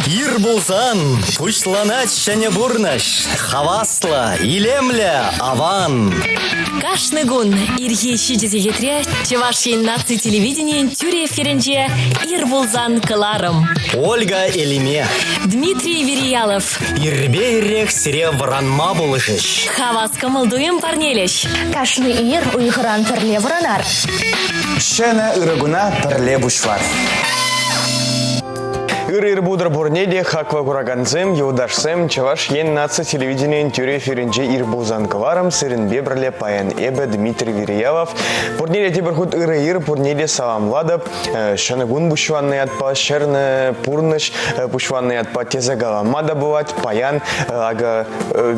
Ир пулсан пуҫланать ҫӗнӗ пурнӑҫ. Хаваслӑ, илемлӗ, аван. Кашни кун ирхи 7 сехетре Чӑваш Ен наци телевиденийӗн тӳрӗ эфирӗнче «Ир пулсан» кӑларӑм. Ольга Элиме. Дмитрий Вериялов. Ирпе ирех сире вӑранма пулӑшӗҫ. Хавас кӑмӑл-туйӑм парнелӗҫ. Кашни ир уйӑхран пӗрле вӑранар. Ҫӗнӗ ырӑ куна пӗрле пуҫлар. Ыр-ир путӑр пурне те хаклӑ куракансем, юлташсем, Чӑваш Ен наци телевиденийӗн тӳрӗ эфирӗнче ир пулсан кӑларӑм сирӗнпе пӗрле паян эпӗ, Дмитрий Вериялов. Пурне те тепӗр хут ырӑ ир, пурне те саламлатӑп. Ҫӗнӗ кун пуҫланнӑ ятпа, ҫӗрнӗ пурнӑҫ пуҫланнӑ ятпа тесе калама та пулать. Паян акӑ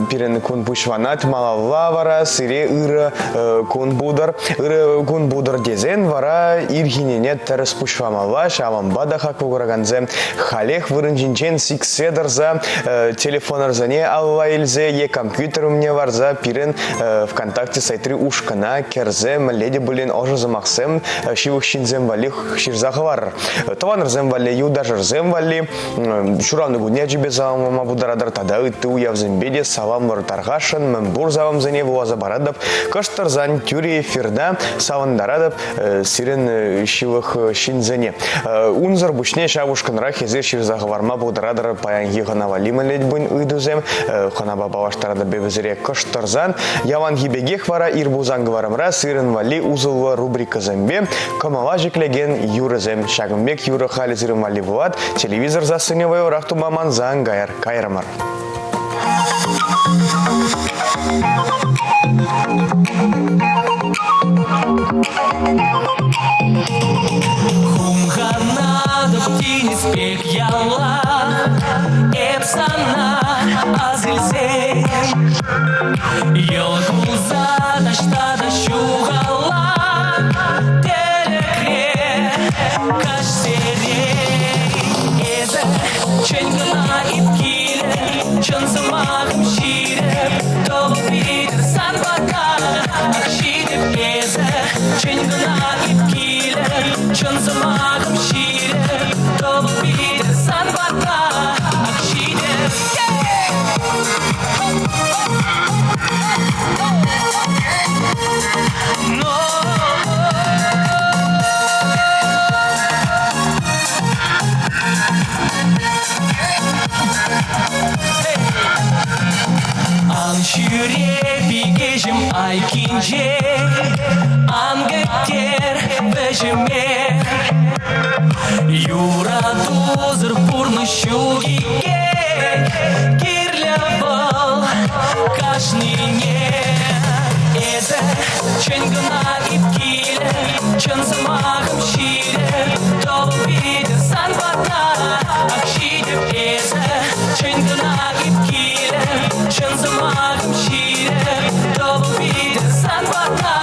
пирӗн кун пуҫланать, малалла вара сире ырӑ кун пултӑр. Ырӑ кун пултӑр тесен вара ирхинене тӗрӗс пуҫламалла, ҫавӑнпа та хаклӑ куракансем халех вырӑн ҫинчен сиксе тӑрса телефонӑрсене алла илсе е компьютер умне ларса пирӗн ВКонтакте сайтри ушкӑна кӗрсе мӗнле те пулин ӑшӑ сӑмахсем ҫывӑх ҫынсем валли ҫырса хӑварӑр. Тӑванӑрсем валли, юлташӑрсем валли ҫуралнӑ кунне ачипе саламлама пултаратӑр тата ытти уявсемпе те саламлӑр тархасшӑн мӗнпур саламсене вуласа паратӑп. Кӑшт тӑрсан тӳрӗ эфирта савӑнтаратӑп сирӗн ҫывӑх ҫынсене. Унсӑр пуҫне ҫав ушкӑнрах эсир ҫырса хӑварма пултаратӑр паянхи хӑна валли мӗнле ыйтусем хӑнапа паллаштаратӑп эпӗ сире кӑшт тӑрсан. Яланхи пекех вара ир пулсан кӑларӑмра сирӗн валли усӑллӑ рубрикӑсемпе кӑмӑла ҫӗклекен юрӑсем. Ҫакӑн пек юрӑ халӗ сирӗн валли пулать. Телевизор сассине вӑйлӑрах тума мансан каяр кайрӑмӑр. Хумханатӑп тинӗс пек ялан, эп сана ас илсен. Йӑл кулса таҫта та ҫухалан, тӗлӗкре каҫсерен. Эсӗ чӗн кӑна эп килӗп, чӑн сӑмахӑм ҫирӗп, тӑвӑп витӗр сан пата ҫитӗп эсӗ. Чӗн кӑна эп килӗп, чӑн сӑмахӑм ҫирӗп, тӑвӑп витӗр сан пата ҫитӗп. Но Ан ҫӳре, пикеҫӗм, айккинче, ан кӗттер вӗҫӗме. Юратусӑр пурнӑҫ ҫук иккен, кирлӗ вӑл кашнине. Эсӗ чӗн кӑна эп килӗ, чӑн сӑмахӑм ҫирӗп, тӑвӑп питӗ сан пата. Ак ҫитӗп эсӗ, чӗн кӑна эп килӗ, чӑн сӑмахӑм ҫирӗп, тӑвӑп питӗ сан пата.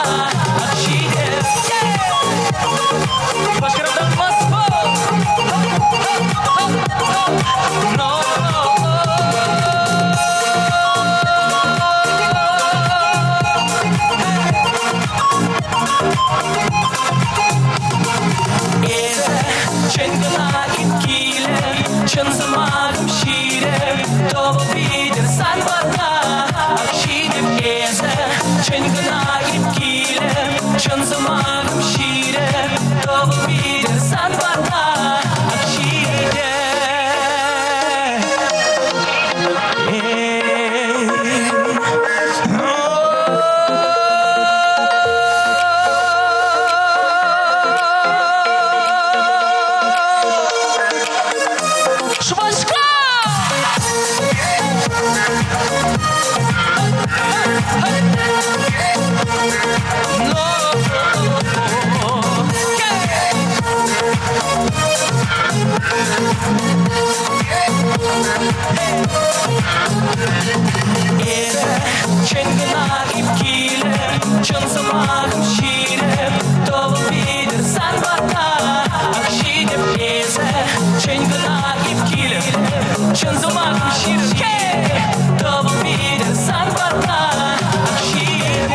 Ак ҫитӗп. Башкортостан Москва! Но! Эсӗ чӗн кӑна эп килӗ, чӑн сӑмахӑм ҫирӗп, тӑвӑп витӗр сан пата. Ак ҫитӗп эсӗ, чӗн кӑна эп килӗ, чӑн сӑмахӑм ҫирӗп, тӑвӑп витӗр сан пата. Ак ҫитӗп. Шупашкар! Эпӗ чӗн кӑна эп килӗ, чӑн сӑмахӑм ҫирӗп, тӑвӑп витӗр сан пата. Ак ҫитӗп эсӗ, чӗн кӑна эп килӗ, чӑн сӑмахӑм ҫирӗп, тӑвӑп витӗр сан пата. Ак ҫитӗп.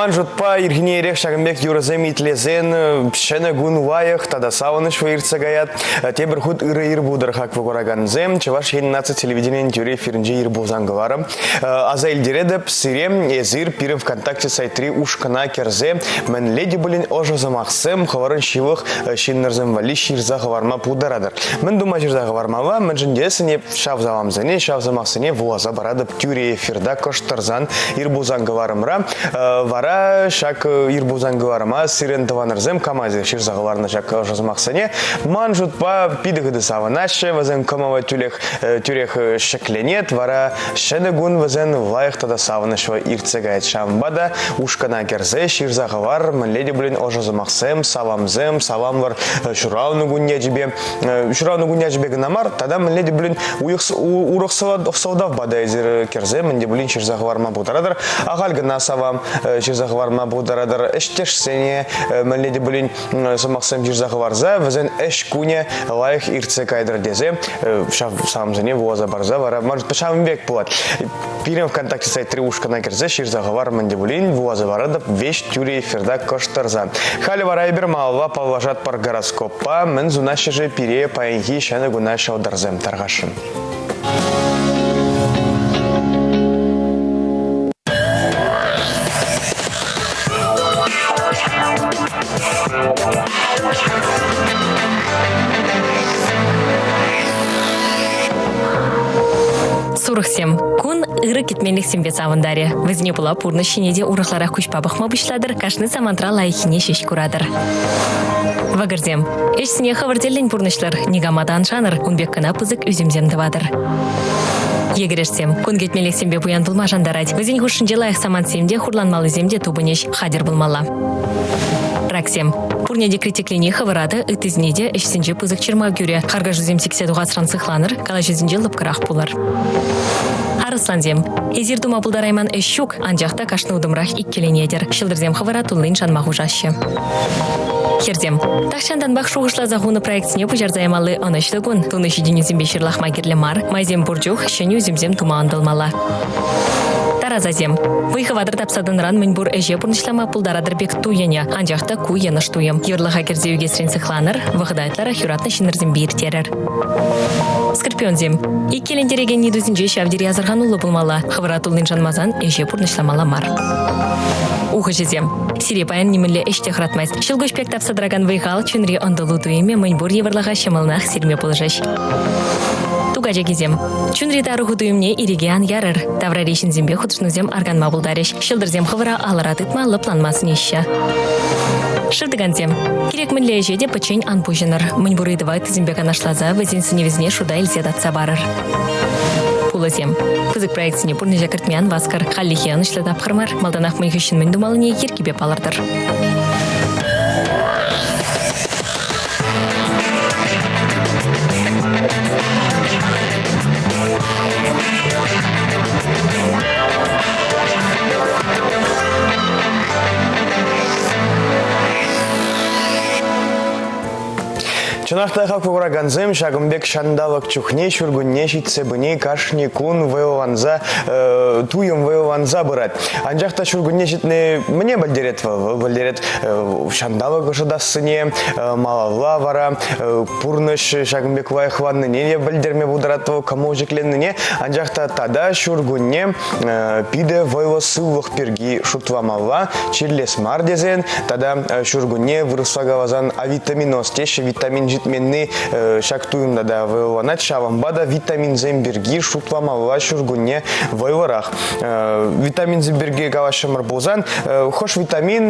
Ман шутпа ирхине ирех ҫакӑн пек юрӑсем итлесен ҫӗнӗ кун лайӑх тата савӑнӑҫлӑ иртсе каять. Тепӗр хут ырӑ ир пултӑр хаклӑ куракансем. Чӑваш Ен наци телевиденийӗн тӳрӗ эфирӗнче ир пулсан кӑларӑм. Аса илтеретӗп, сире эсир пирӗн ВКонтакте сайтри ушкӑна кӗрсе мӗнле те пулин ӑшӑ сӑмахсем хӑвӑрӑн ҫывӑх ҫыннӑрсем валли ҫырса хӑварма пултаратӑр. Мӗн тума ҫырса хӑвармалла? Мӗншӗн тесен эп ҫав саламсене, ҫав сӑмахсене вуласа паратӑп тӳрӗ эфирта кӑшт тӑрсан ир пулсан кӑларӑмра. Вара ҫак ир пулсан кӑларӑма сирӗн тӑванӑрсем кама ҫырса хӑварнӑ ҫак ӑшӑ сӑмахсене ман шутпа питӗ хытӑ савӑнаҫҫӗ, вӗсен кӑмӑлӗ тӳлех тӳрех ҫӗкленет, вара ҫӗнӗ кун вӗсен лайӑх тата савӑнӑҫлӑ иртсе каять. Ҫавӑнпа та ушкӑна кӗрсе ҫырса хӑвар, мӗнле те пулин ӑшӑ сӑмахсем, саламсем, саламлӑр ҫуралнӑ кун ячӗпе. Ҫуралнӑ кун ячӗпе кӑна мар, тата мӗнле те пулин урӑх сӑлтавпа та эсир кӗрсе мӗн те пулин ҫырса хӑварма пултаратӑр. Ахаль кӑна салам ҫырса хӑварма пултаратӑр. Ӗҫтешсене мӗнле те пулин сӑмахсем ҫырса хӑварса вӗсен ӗҫ кунӗ лайӑх иртсе кайтӑр тесе ҫав саламсене вуласа парса вара может ҫавӑн пек пулать. Пирӗн ВКонтакте сайтри ушкӑна кӗрсе ҫырса хӑвар мӗн те пулин вуласа паратӑп веҫ тӳрӗ эфирта кӑштӑрса. Халӗ вара эпир малалла паллашатпӑр гороскоппа мӗн сунаҫҫӗ-ши пире паянхи ҫӗнӗ куна ҫӑлтӑрсем тархасшӑн. Сурӑхсем. Кун ырӑ кӗтменлӗхсемпе савӑнтарӗ. Вӗсене пула пурнӑҫ ҫине те урӑхларах куҫпа пӑхма пуҫлатӑр, кашни самантра лайӑххине ҫеҫ куратӑр. Вӑкӑрсем. Ӗҫсене хӑвӑр тӗллӗн пурнӑҫлӑр, никама та ан шанӑр, ун пек кӑна пысӑк ӳсӗмсем тӑватӑр. Йӗкӗрешсем. Кун кӗтменлӗхсемпе пуян пулма шантарать. Вӗсен хушшинче лайӑх самантсем те, хурланмаллисем те тупӑнӗҫ. Хатӗр пулмалла. Раксем. Пурне те критиклени хӑвӑра та, ыттисене те ӗҫсенче пысӑк чӑрмав кӳрӗ. Харкашусем сиксе тухасран сыхланӑр, калаҫусенче лӑпкӑрах пулӑр. Арӑслансем. Эсир тума пултарайман ӗҫ ҫук, анчах та кашни утӑмрах иккӗленетӗр. Ҫӑлтӑрсем хӑвӑра туллин шанма хушаҫҫӗ. Хӗрсем. Тахҫантанпах шухӑшласа хунӑ проектсене пуҫарса ямалли ӑнӑҫлӑ кун. Тунӑ ҫитӗнӳсемпе ҫырлахма кирлӗ мар, майсем пур чух ҫӗнӗ ӳсӗмсем тума ӑнтӑлмалла. Тарасасем. Вӑй-хӑватӑр тапса тӑнӑран мӗнпур ӗҫе пурнӑҫлама пултаратӑр пек туйӑнӗ. Анчах та ку йӑнӑш туйӑм. Йывӑрлӑха кӗрсе ӳкесрен сыхланӑр, вӑхӑта ытларах юратнӑ ҫыннӑрсемпе ирттерӗр. Скорпионсем. Иккӗлентерекен ыйтусенче ҫав тери асӑрхануллӑ пулмалла. Хӑвӑра туллин шанмасан ӗҫе пурнӑҫламалла мар. Ухӑҫӑсем. Сире паян нимӗнле ӗҫ те хӑратмасть. Ҫӑлкуҫ пек тапса тӑракан вӑй-хал чунри ӑнтӑлу туйӑмӗ мӗнпур йывӑрлӑха ҫӑмӑллӑнах сирме пулӑшӗҫ. Тукачакисем. Чунри тарӑху туйӑмне ирӗке ан ярӑр. Таврари ҫынсемпе хутшӑнусем арканма пултарӗҫ. Ҫӑлтӑрсем хӑвӑра алӑра тытма лӑпланма сӗнеҫҫӗ. Шывтӑкансем. Кирек мӗнле ӗҫе те пӗччен ан пуҫӑнӑр. Мӗнпур ыйтӑва ыттисемпе канашласа вӗсен сӗнӗвӗсене шута илсе татса парӑр. Пулӑсем. Пысӑк проектсене пурнӑҫа кӗртме ан васкӑр. Хальлӗхе ӑнӑҫлӑ тапхӑр мар. Малтанах мӗн хыҫҫӑн мӗн тумаллине йӗркипе палӑртӑр. Чӑнах та хаклӑ куракансем, ҫакӑн пек ҫанталӑк чухне ҫуркунне ҫитсе пыни кашни кун вӑйланса, э, туйӑм вӑйланса пырать. Анчах та ҫуркунне ҫитни мӗне пӗлтерет вӑл? Вӑл пӗлтерет э, ҫанталӑк ӑшӑтассине, э, малалла вара э, пурнӑҫ ҫакӑн пек лайӑхланнине те пӗлтерме пултарать вӑл, кӑмӑл ҫӗкленнине. Анчах та тата ҫуркунне питӗ вӑйлӑ сывлӑх пирки шутламалла, чирлес мар тесен тата ҫуркунне вырӑсла каласан авитаминоз теҫҫӗ, витамин ҫитменни ҫак туйӑм тата вӑйланать, ҫавӑнпа та витаминсем пирки шутламалла ҫуркунне вӑйлӑрах. Витаминсем пирки калаҫрӑмӑр пулсан, хӑш витамин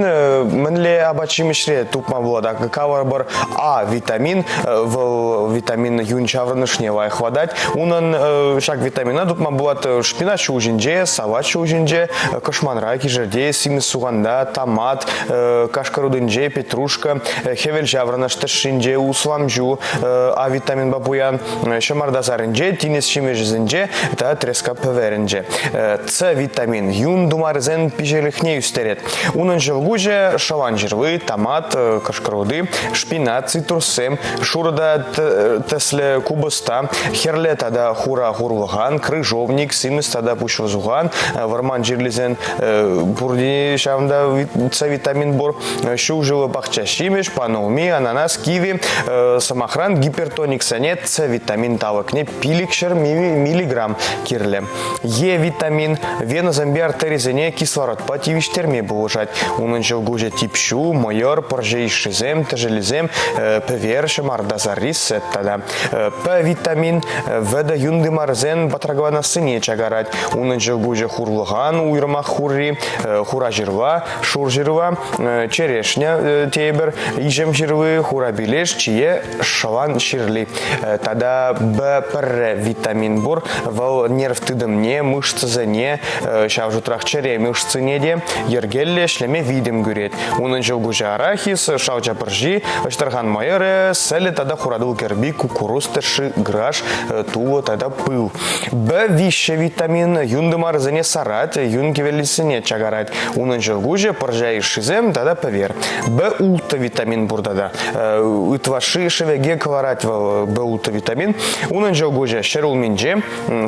мӗнле апат-ҫимӗҫре тупма пулать? Калӑпӑр, А витамин, вӑл витамин юн ҫаврӑнӑшне лайӑхлатать. Унӑн ҫак витамина тупма пулать шпинат ҫулҫинче, салат ҫулҫинче, кӑшманра, кишӗрте, симӗс суханта, томат, кашкӑр утӗнче, петрушка, хӗвел ҫаврӑнӑш тӗшшинче, услам. ҫу А витаминпа пуян. Ҫӑмарта сарӗнче, тинӗс ҫимӗҫӗсенче тата треска пӗверӗнче. С витамин юн тымарӗсен пиҫӗлӗхне ӳстерет. Унӑн ҫӑлкуҫӗ шӑван ҫырли, томат, кӑшкӑрути, шпинат, цитруссем, шурӑ та тӗслӗ купӑста, хӗрлӗ тата хура хурлӑхан, крыжовник, симӗс тата пуҫлӑ сухан, вӑрман чирлисен пурте ҫавӑнта С витамин пур. Ҫулҫӑллӑ пахча ҫимӗҫ, панулми, ананас, киви, сӑмахран, гипертониксене С витамин талӑкне 500 миллиграмм кирлӗ. Е витамин венӑсемпе артерисене кислородпа тивӗҫтерме пулӑшать. Унӑн ҫӑлкуҫӗ тип ҫу, мӑйӑр, пӑрҫа йышшисем, тӗшӗлисем, пӗвер, ҫӑмарта сарри, сӗт тата. П витамин вӗтӗ юн тымарсен патракланассине чакарать. Унӑн ҫӑлкуҫӗ хурлӑхан, уйрӑмах хурри, хура ҫырла, шур ҫырла, черешня тейӗпӗр, иҫӗм ҫырли, хура пилеш, чие, шӑлан ҫырли. Тата Б пӗрре витамин пур. Вӑл нерв тытӑмне, мышцӑсене, ҫав шутрах чӗре мышцине те йӗркеллӗ ӗҫлеме витӗм кӳрет. Унӑн ҫӑлкуҫӗ арахис, шалча пӑрҫи, ӑҫтӑрхан мӑйӑрӗ, сӗлӗ тата хуратул кӗрпи, куккурус тӗшши, граш, тулӑ тата пыл. Б виҫҫӗ витамин юн тымарӗсене сарать, юн кӗвеллисене чакарать. Унӑн ҫӑлкуҫӗ пӑрҫа йышшисем тата пӗвер. Б улттӑ витамин пур тата. Ытлашши шӗвеке кӑларать вӑл Б улттӑ витамин. Унӑн ҫӑлкуҫӗ ҫӗр улминче,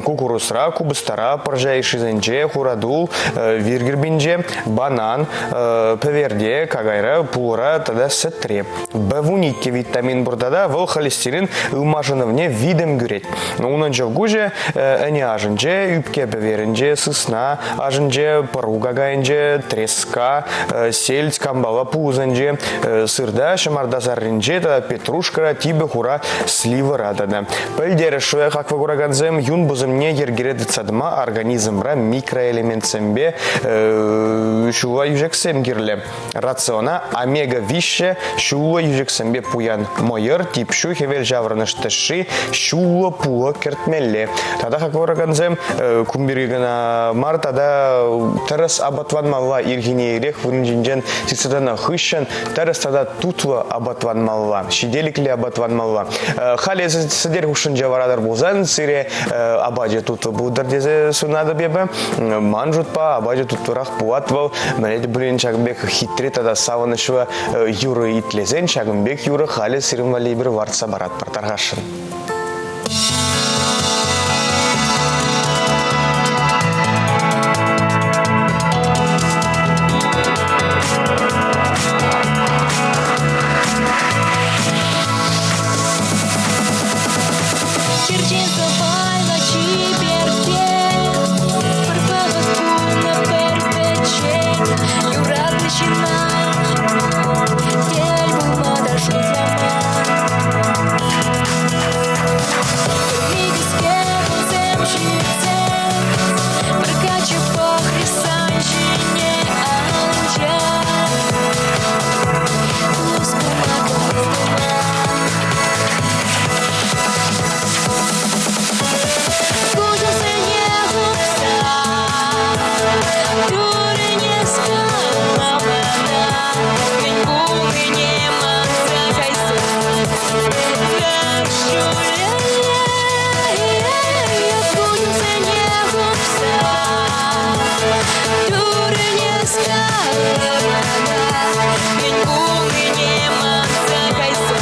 кукурузра, купӑстара, пӑрҫа йышшисенче, хуратул, вир кӗрпинче, банан, пӗверте, какайра, пулӑра тата сӗтре. Б12 витамин пур тата вӑл холестерин ылмашӑнӑвне витӗм кӳрет. Унӑн ҫӑлкуҫӗ ӗне ашӗнче, ӳпке пӗверӗнче, сысна ашӗнче, пӑру какайӗнче, треска, сельдь, камбала пулӑсенче, сырта, ҫӑмарта сарринче тата петрушкӑра, типӗ хура сливӑра тата. Пӗлтерӗшлӗ хаклӑ куракансем юн пусӑмне йӗркере тытса тӑма организмра микроэлементсемпе ҫула йӳҫексем кирлӗ. Рациона омега-виҫҫӗ ҫуллӑ йӳҫексемпе пуян мӑйӑр, тип ҫу, хӗвел ҫаврӑнӑш тӗшши, ҫуллӑ пулӑ кӗртмелле. Тата хаклӑ куракансем кун пирки кӑна мар тата тӗрӗс апатланмалла ирхине ирех вырӑн ҫинчен сиксе тӑнӑ хыҫҫӑн тӗрӗс тата тутлӑ апатланмалла, ҫителӗклӗ апатланмалла. Халӗ эсӗ сӗтел хушшинче варатӑр пулсан сире апачӗ тутлӑ пултӑр тесе сунатӑп эпӗ. Ман шутпа апачӗ тутлӑрах пулать вӑл. Мӗне те пулин ҫакӑн пек хитре тата савӑнӑҫлӑ юрӑ итлесен ҫакӑн пек юрӑ халӗ сирӗн валли эпир лартса паратпӑр тархасшӑн. Черчен сӑпайлӑ чиперкке, пӗр вӑхӑт пулнӑ пӗр пӗччен, юратнӑ ҫынна тӗл пулма та шутламан. Кӗрмитӗскер кунсем ҫитсен, пӗр каччӑ пӑхрӗ сан ҫине анчах. Тус пулма кӑмӑл туман. Куҫусене хупса Туррине кала мана, мӗн пулнине манса кайса. Куҫусене хупса Туррине кала мана, мӗн пулнине манса кайса.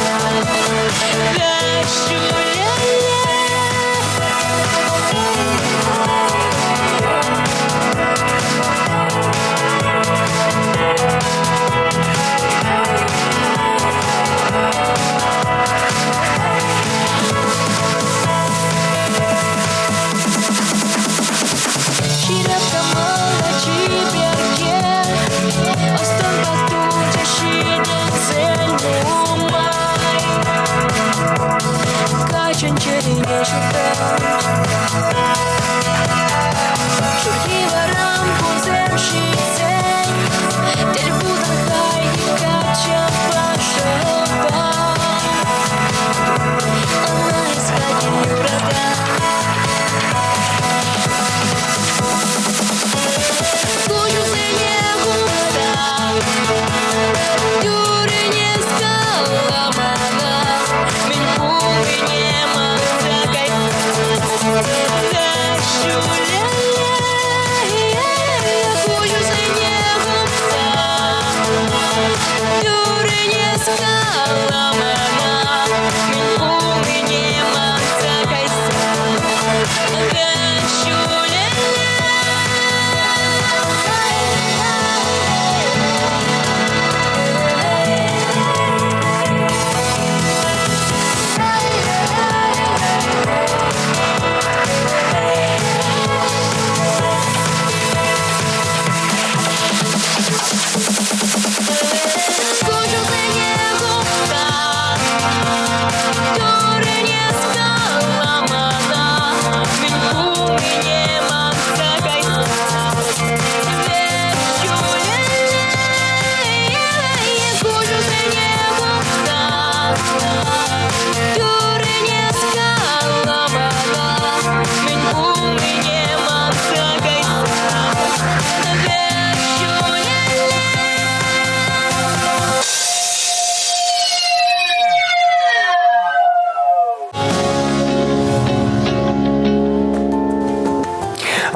Ҫирӗп кӑмӑллӑ чиперкке, ӑс-тӑнпа тучӗ ҫитӗнсен нумай. Каччӑн чӗрине ҫуртать. Ҫурхи вӑрӑм кунсем ҫитсен, тӗл пултӑр хайхи каччӑпа шӑпа. Ӑна эс хатӗр юратан. Куҫусене хупса тӳрӗне кала мана, мӗн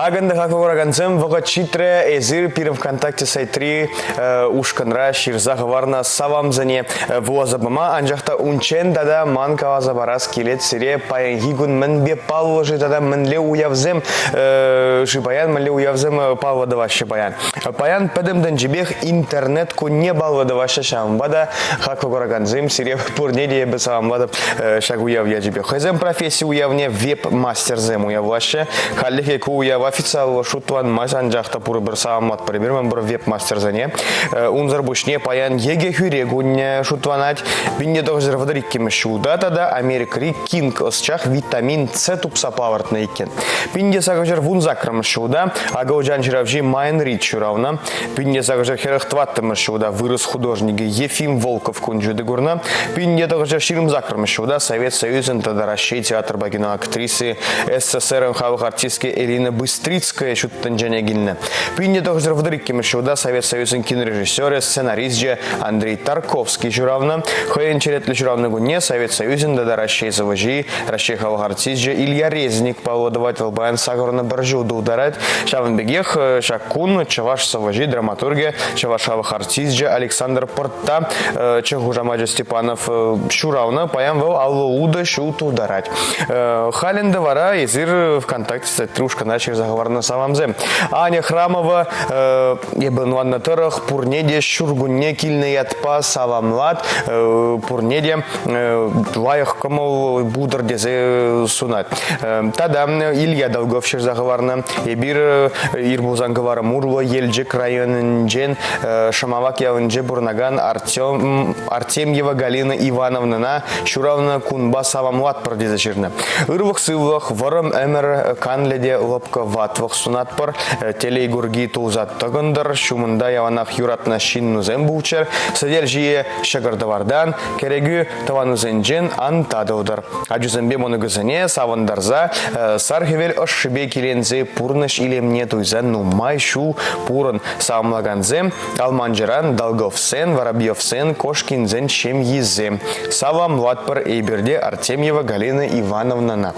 Акӑнтӑ хаклӑ куракансем, вӑхӑт ҫитрӗ. Эсир пирӗн ВКонтакте сайтри ушкӑнра ҫырса хӑварнӑ саламсене вуласа пама, анчах та унччен тата ман каласа парас килет сире паянхи кун мӗнпе паллӑ-ши тата мӗнле уявсем ши паян, мӗнле уявсем паллӑ тӑваҫҫӗ паян. Паян пӗтӗм тӗнчипех интернет кунне паллӑ тӑваҫҫӗ, ҫавӑнпа та хаклӑ куракансем сире пурне те эпӗ саламлатӑп ҫак уяв ячӗпе. Хӑйсем професси уявне веб-мастерсем уявлаҫҫӗ. Хальлӗхе ку уяв официаллӑ шутланмасть, анчах та пурпӗр саламлатпӑр эпир мӗнпур веб-мастерсене. Унсӑр пуҫне паян йӗке хӳре кунне шутланать. 1932 ҫулта тата Америкӑри Кинг ӑсчах витамин С тупса палӑртнӑ иккен. 1818 ҫулта акӑлчан ҫыравҫи Майн Рид ҫуралнӑ. 1844 ҫулта вырӑс художникӗ Ефим Волков кун ҫути курнӑ. 1928 ҫулта Совет Союзӗн тата Раҫҫей театрпа кино актриси СССРӑн халӑх артистки Элина Быстрицкая ҫут тӗнчене килнӗ. 1932 ҫулта Совет Союзӗн кинорежиссерӗ, сценарисчӗ Андрей Тарковский ҫуралнӑ. Хӑйӗн черетлӗ ҫуралнӑ кунне Совет Союзӗн тата Раҫҫей сӑвӑҫи, Раҫҫей халӑх артисчӗ Илья Резник паллӑ тӑвать. Вӑл паян сакӑрнӑ пӗр ҫул тултарать. Ҫавӑн пекех ҫак кун чӑваш сӑвӑҫи, драматургӗ, чӑваш халӑх артисчӗ Александр Пӑртта, чӑн хушамачӗ Степанов, ҫуралнӑ. Паян вӑл 50 утӑ ҫул тултарать. Халь ӗнтӗ вара эсир ВКонтакте сайтри ушкӑна ҫырса хӑварнӑ саламсем. Аня Храмова эпӗ ӑнланнӑ тӑрӑх пурне те ҫуркунне килнӗ ятпа саламлат, пурне те лайӑх кӑмӑл пултӑр тесе сунать. Тата Илья Долгов ҫырса хӑварнӑ. Эпир ир пулсан кӑварӑм урлӑ Елчӗк районӗнчен Шӑмалак ялӗнче пурӑнакан Артем, Артемьева Галина Ивановнӑна ҫуралнӑ кунпа саламлатпӑр тесе ҫырнӑ. Ырлӑх-сывлӑх, вӑрӑм ӗмӗр, канлӗ те лӑпкӑ ватлӑх сунатпӑр. Телей курки тулса тӑкӑнтӑр, ҫумӑнта яланах юратнӑ ҫыннусем пулччӑр. Сӗтел ҫийӗ ҫӑкӑр-тӑвартан, кӗрекӳ тӑванусенчен ан татӑлтӑр. Ачусемпе мӑнукӗсене савӑнтарса, сар хӗвел ӑшшипе киленсе пурнӑҫ илемне туйса нумай ҫул пурӑн. Саламлакансем Алманчӑран Долговсен, Воробьевсен, Кошкинсен ҫемйисем. Саламлатпӑр эпир те Артемьева Галина Ивановнӑна.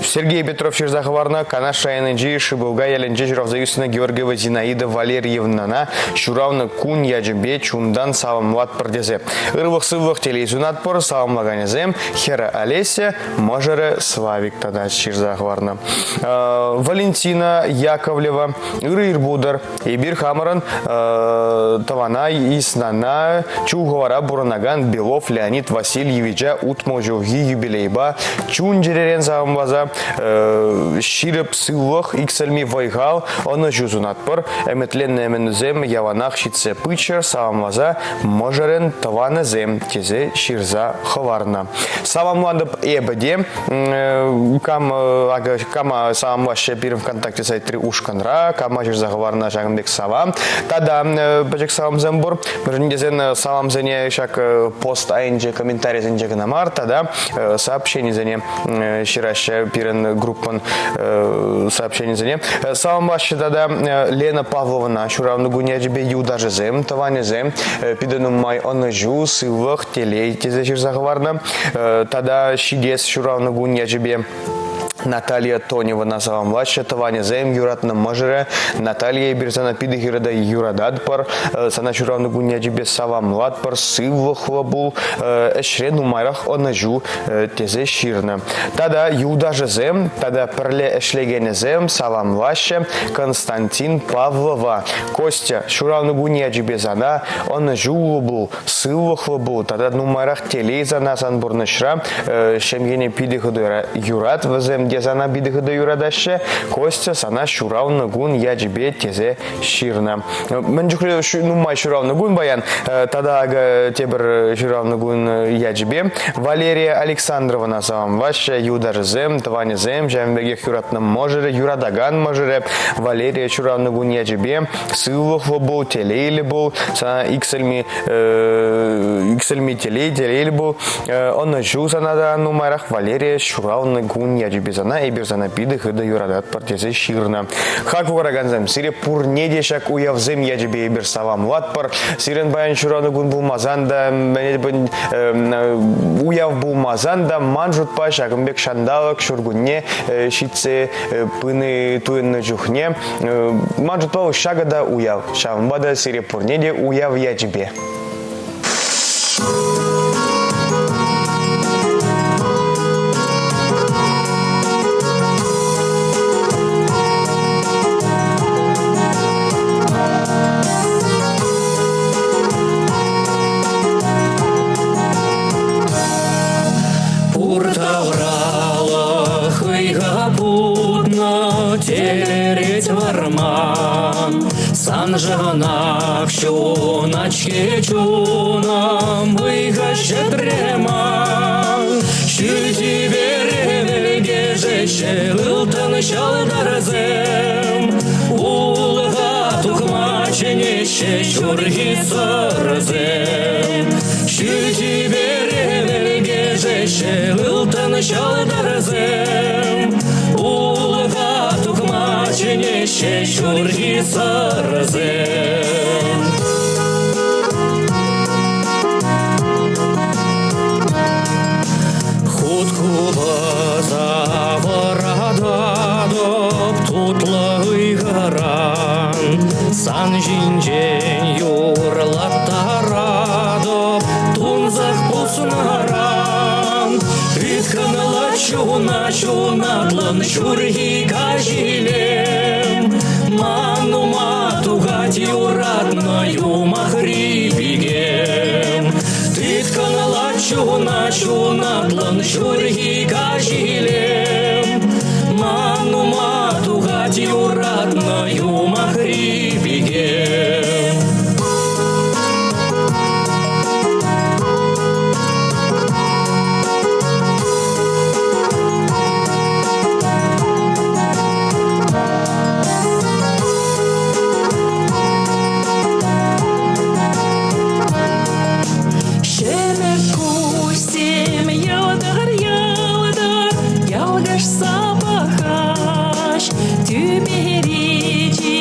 Сергей Петров ҫырса хӑварнӑ Канаш районӗнчи Шибылга ялӗнче ҫуралса ӳснӗ Георгиева Зинаида Валерьевнӑна ҫуралнӑ кун ячӗпе чунтан саламлатпӑр тесе. Ырлӑх-сывлӑх телей сунатпӑр, саламлаканӗсем хӗрӗ Олеся, мӑшӑрӗ Славик тата ҫырса хӑварнӑ. Валентина Яковлева ырӑ ир пултӑр. Эпир хамӑрӑн тӑвана Иснана Чулхӑвара пурӑнакан Белов Леонид Васильевича 60 ҫулхи юбилейпа чун-чӗререн саламласа ҫирӗп сывлӑх, иксӗлми вӑй-хал, ӑнӑҫу сунатпӑр. Ӗмӗтленнӗ ӗмӗтӳсем яланах ҫитсе пыччӑр, саламласа мӑшӑрӗн тӑванӗсем тесе ҫырса хӑварнӑ. Саламлатӑп эпӗ те. Кам, акӑ, кама саламлаҫҫӗ пирӗн ВКонтакте сайтри ушкӑнра, кама ҫырса хӑварнӑ ҫакӑн пек салам. Тата пӗчӗк саламсем пур. Мӗншӗн тесен саламсене ҫак пост айӗнче, комментарисенче кӑна мар, тата сообщенисене ҫыраҫҫӗ пирӗн группӑн сообщенисене. Саламлаҫҫӗ тата Лена Павловӑна ҫуралнӑ кун ячӗпе юлташӗсем, тӑванӗсем питӗ нумай ӑнӑҫу, сывлӑх, телей тесе ҫырса хӑварнӑ. Тата ҫитес ҫуралнӑ кун ячӗпе Наталья Тоневӑна саламлаҫҫӗ. Тӑванӗсем, юратнӑ мӑшӑрӗ Наталья, эпир сана питӗ хытӑ юрататпӑр. Сана ҫуралнӑ кун ячӗпе саламлатпӑр. Сывлӑхлӑ пул, ӗҫре нумайрах ӑнӑҫу тесе ҫырнӑ. Тата юлташӗсем тата пӗрле ӗҫлекенӗсем саламлаҫҫӗ Константин Павлова. Костя, ҫуралнӑ кун ячӗпе сана ӑнӑҫуллӑ пул, сывлӑхлӑ пул тата нумайрах телей сана сан пурнӑҫра. Ҫемьене питӗ хытӑ юрат, вӗсем те сана питӗ хытӑ юратаҫҫӗ. Костя сана ҫуралнӑ кун ячӗпе тесе ҫырнӑ. Мӗн чухлӗ нумай ҫуралнӑ кун паян тата акӑ тепӗр ҫуралнӑ кун ячӗпе Валерия Александровӑна саламлаҫҫӗ юлташӗсем, тӑванӗсем, ҫавӑн пекех юратнӑ мӑшӑрӗ, юратакан мӑшӑрӗ Валерия ҫуралнӑ кун ячӗпе сывлӑхлӑ пул, телейлӗ пул, сана иксӗлми иксӗлми телей, телейлӗ пул, ӑнӑҫу сана та нумайрах Валерия ҫуралнӑ кун ячӗпе сана. сана, эпир сана питӗ хытӑ юрататпӑр тесе ҫырнӑ. Хаклӑ куракансем, сире пурне те ҫак уявсем ячӗпе эпир саламлатпӑр. Сирӗн паян ҫуралнӑ кун пулмасан та, уяв пулмасан та, ман шутпа ҫакӑн пек ҫанталӑк ҫуркунне ҫитсе пыни туйӑннӑ чухне ман шутпа ҫакӑ та уяв. Ҫавӑнпа та сире пурне те уяв ячӗпе. Пур тавралӑх ыйха путнӑ, телерет вӑрман. Саншӑнах ҫунать-ҫке чунӑм, ыйха ҫӗтре ман. Ҫӳл тӳпере мӗлкешеҫҫӗ ылтӑн ҫӑлтӑрсем. Улӑха тухма чӗнеҫҫӗ ҫурхи сӑрсем. Ҫӳл тӳпере мӗлкешеҫҫӗ ылтӑн ҫӑлтӑрсем. Улӑха тухма чӗнеҫҫӗ ҫурхи сӑрсем. Хут купӑса вӑрататӑп тутлӑ ыйхӑран. Сан ҫинчен юрлаттаратӑп тунсӑх пуснӑран. Тыткӑнлать чуна ҫунатлӑн ҫурхи каҫ илем. Ман ума тухать юратнӑ юмахри пикем. Тыткӑнлать чуна ҫунатлӑн ҫурхи каҫ илем. Ман ума тухать юратнӑ юмахри пикем. Ҫӗмӗк куҫсем йӑлтӑр-йӑлтӑр ялкӑшса пӑхаҫ. Тӳпери чи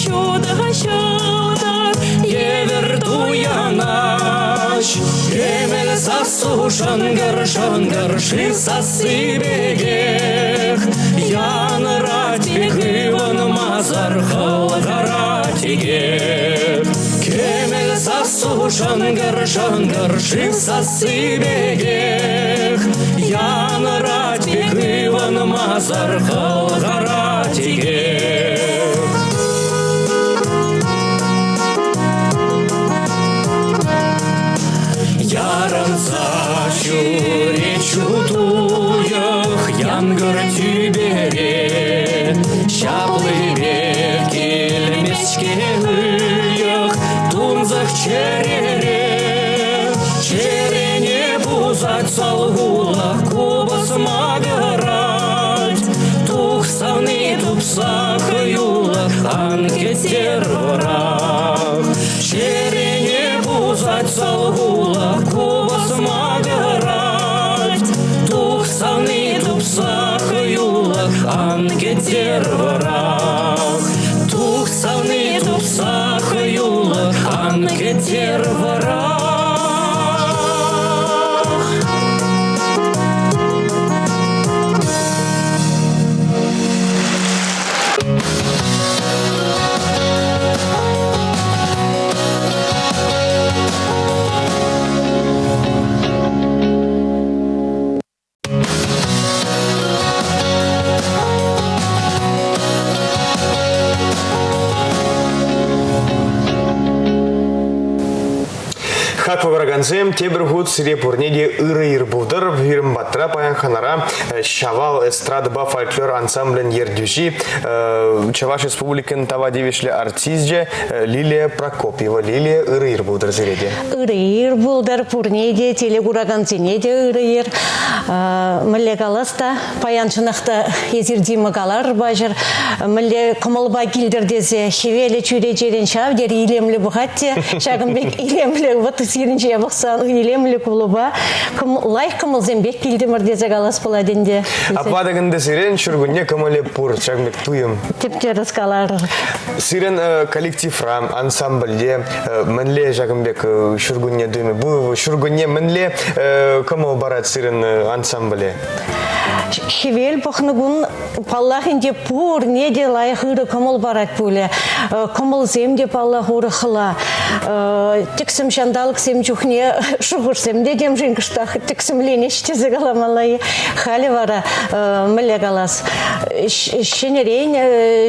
ҫутӑ ҫӑлтӑр евӗр туянаҫ. Кӗмӗл сассу шӑнкӑр-шӑнкӑр шыв сасси пекех. Янӑрать пек ывӑнмасӑр хӑлхара текех. Кӗмӗл сассу шӑнкӑр-шӑнкӑр шыв сасси пекех. Янӑрать пек ывӑнмасӑр хӑлхара текех. Ярӑнса ҫӳрет ҫутуйӑх янкӑр тӳпере, Ҫаплипех килмест-ҫке ыйӑх тунсӑх чӗрере. Чӗрене пусать салхулах купӑс макӑрать, Тухсавни тупса хӑюлӑх ан кӗтер вӑрах. Чӗрене пусать салхулах купӑс макӑрать, Тухсавни тупса хӑюлӑх ан кӗтер вӑрах. Тухсавни тупса хӑюлӑх ан кӗтер вӑрах. Хаклӑ куракансем, тепӗр хут сире пурне те ырӑ ир пултӑр. Пирӗн патра паян хӑнара Ҫавал эстрадӑпа фольклор ансамблӗн ертӳҫи, Чӑваш Республикин тава тивӗҫлӗ артисчӗ Лилия Прокопьева. Лилия, ырӑ ир пултӑр сире те. Ырӑ ир пултӑр пурне те, телекуракансене те ырӑ ир. Мӗнле калас та, паян чӑнах та эсир Дима каларӑр паҫӑр, мӗнле кӑмӑлпа килтӗр тесе хӗвелӗ чӳречерен ҫав тери илемлӗ пӑхать те, ҫакӑн пек илемлӗ вот сирӗн. Сирӗн ҫине пӑхсан илемлӗ кулӑпа лайӑх кӑмӑлсемпех килтӗмӗр тесе калас пулать ӗнтӗ. Апла тӑк ӗнтӗ сирӗн ҫуркунне кӑмӑлӗ пур, ҫакӑн пек туйӑм. Тӗп-тӗрӗс каларӑр. Сирӗн коллективра, ансамбльте мӗнле ҫакӑн пек ҫуркунне туйӑмӗ? Бу ҫуркунне мӗнле кӑмӑл парать сирӗн ансамбле? Хӗвел пӑхнӑ кун паллах ӗнтӗ пурне те лайӑх ырӑ кӑмӑл парать пулӗ. Кӑмӑлсем те паллах урӑхла. Тӗксӗм ҫанталӑксем чухне шухӑшсем те темшӗн кӑштах тӗксӗмленӗҫ тесе каламалла-и. Халӗ вара мӗнле калас, ҫӗнӗрен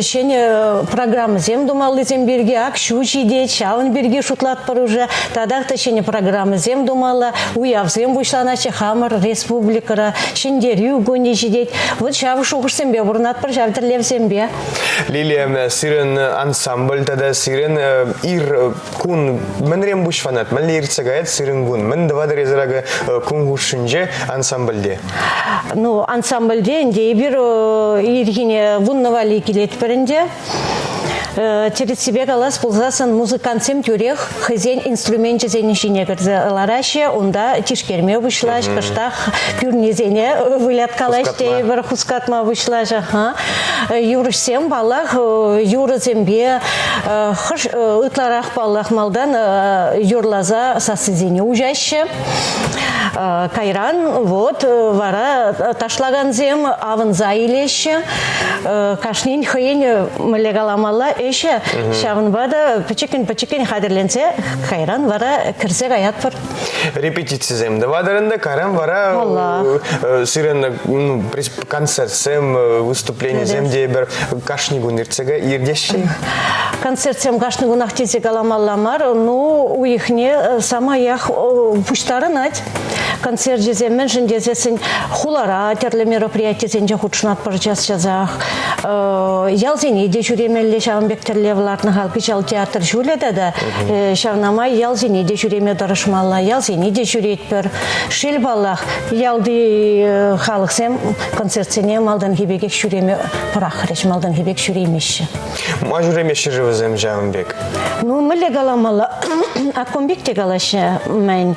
ҫӗнӗ программӑсем тумаллисем пирки ак ҫу ҫитет, ҫавӑн пирки шутлатпӑр уже. Татах та ҫӗнӗ программӑсем тумалла, уявсем пуҫланаҫҫӗ хамӑр республикӑра, Ҫӗнтерӳ кунӗ ҫитет. Вот ҫав шухӑшсемпе пурӑнатпӑр, ҫав тӗллевсемпе. Лилия, сирӗн ансамбль тата сирӗн ир кун мӗнрен пуҫланать? Мӗнле иртсе каять сирӗн кун? Мӗн тӑватӑр эсир акӑ кун хушшинче ансамбльте? Ну, ансамбльте ӗнтӗ эпир ирхине вуннӑ валли килетпӗр ӗнтӗ. Тӗрӗссипе калас пулсассӑн музыкантсем тӳрех хӑйсен инструменчӗсен ҫине кӗрсе лараҫҫӗ, унта тишкерме пуҫлаҫ, кӑштах пӳрнесене выляткалаҫ тейӗпӗр, хускатма пуҫлаҫ. Юрӑҫсем, паллах, юрӑсемпе хӑш ытларах, паллах, малтан юрласа сассисене уҫаҫҫӗ. Кайран вот вара ташлакансем авӑнса илеҫҫӗ. Кашнин хӑйӗн мӗнле каламалла ӗҫӗ. Ҫавӑнпа та пӗчӗккӗн-пӗчӗккӗн хатӗрленсе кайран вара кӗрсе каятпӑр. Репетицисем тӑватӑр ӗнтӗ, кайран вара сирӗн концертсем, выступленисем те пӗр кашни кун иртсе иртеҫҫӗ? Концертсем кашни кунах тесе каламалла мар, ну уйӑхне самаях пуҫтарӑнать. Концерчӗсем мӗншӗн тесессӗн хулара тӗрлӗ мероприятисенче хутшӑнатпӑр час-часах. Ялсене те ҫӳремелле ҫавӑн пек тӗллев лартнӑ халь кӑҫал театр ҫулӗ тата ҫавна май ялсене те ҫӳреме тӑрӑшмалла, ялсене те ҫӳретпӗр. Шел паллах, ялти халӑхсем концертсене малтанхи пекех ҫӳреме пӑрахрӗҫ, малтанхи пек ҫӳреймеҫҫӗ. Ма ҫӳремеҫҫӗ-ши вӗсем ҫавӑн пек? Ну, мӗнле каламалла? Акком пек те калаҫҫӗ мӗн.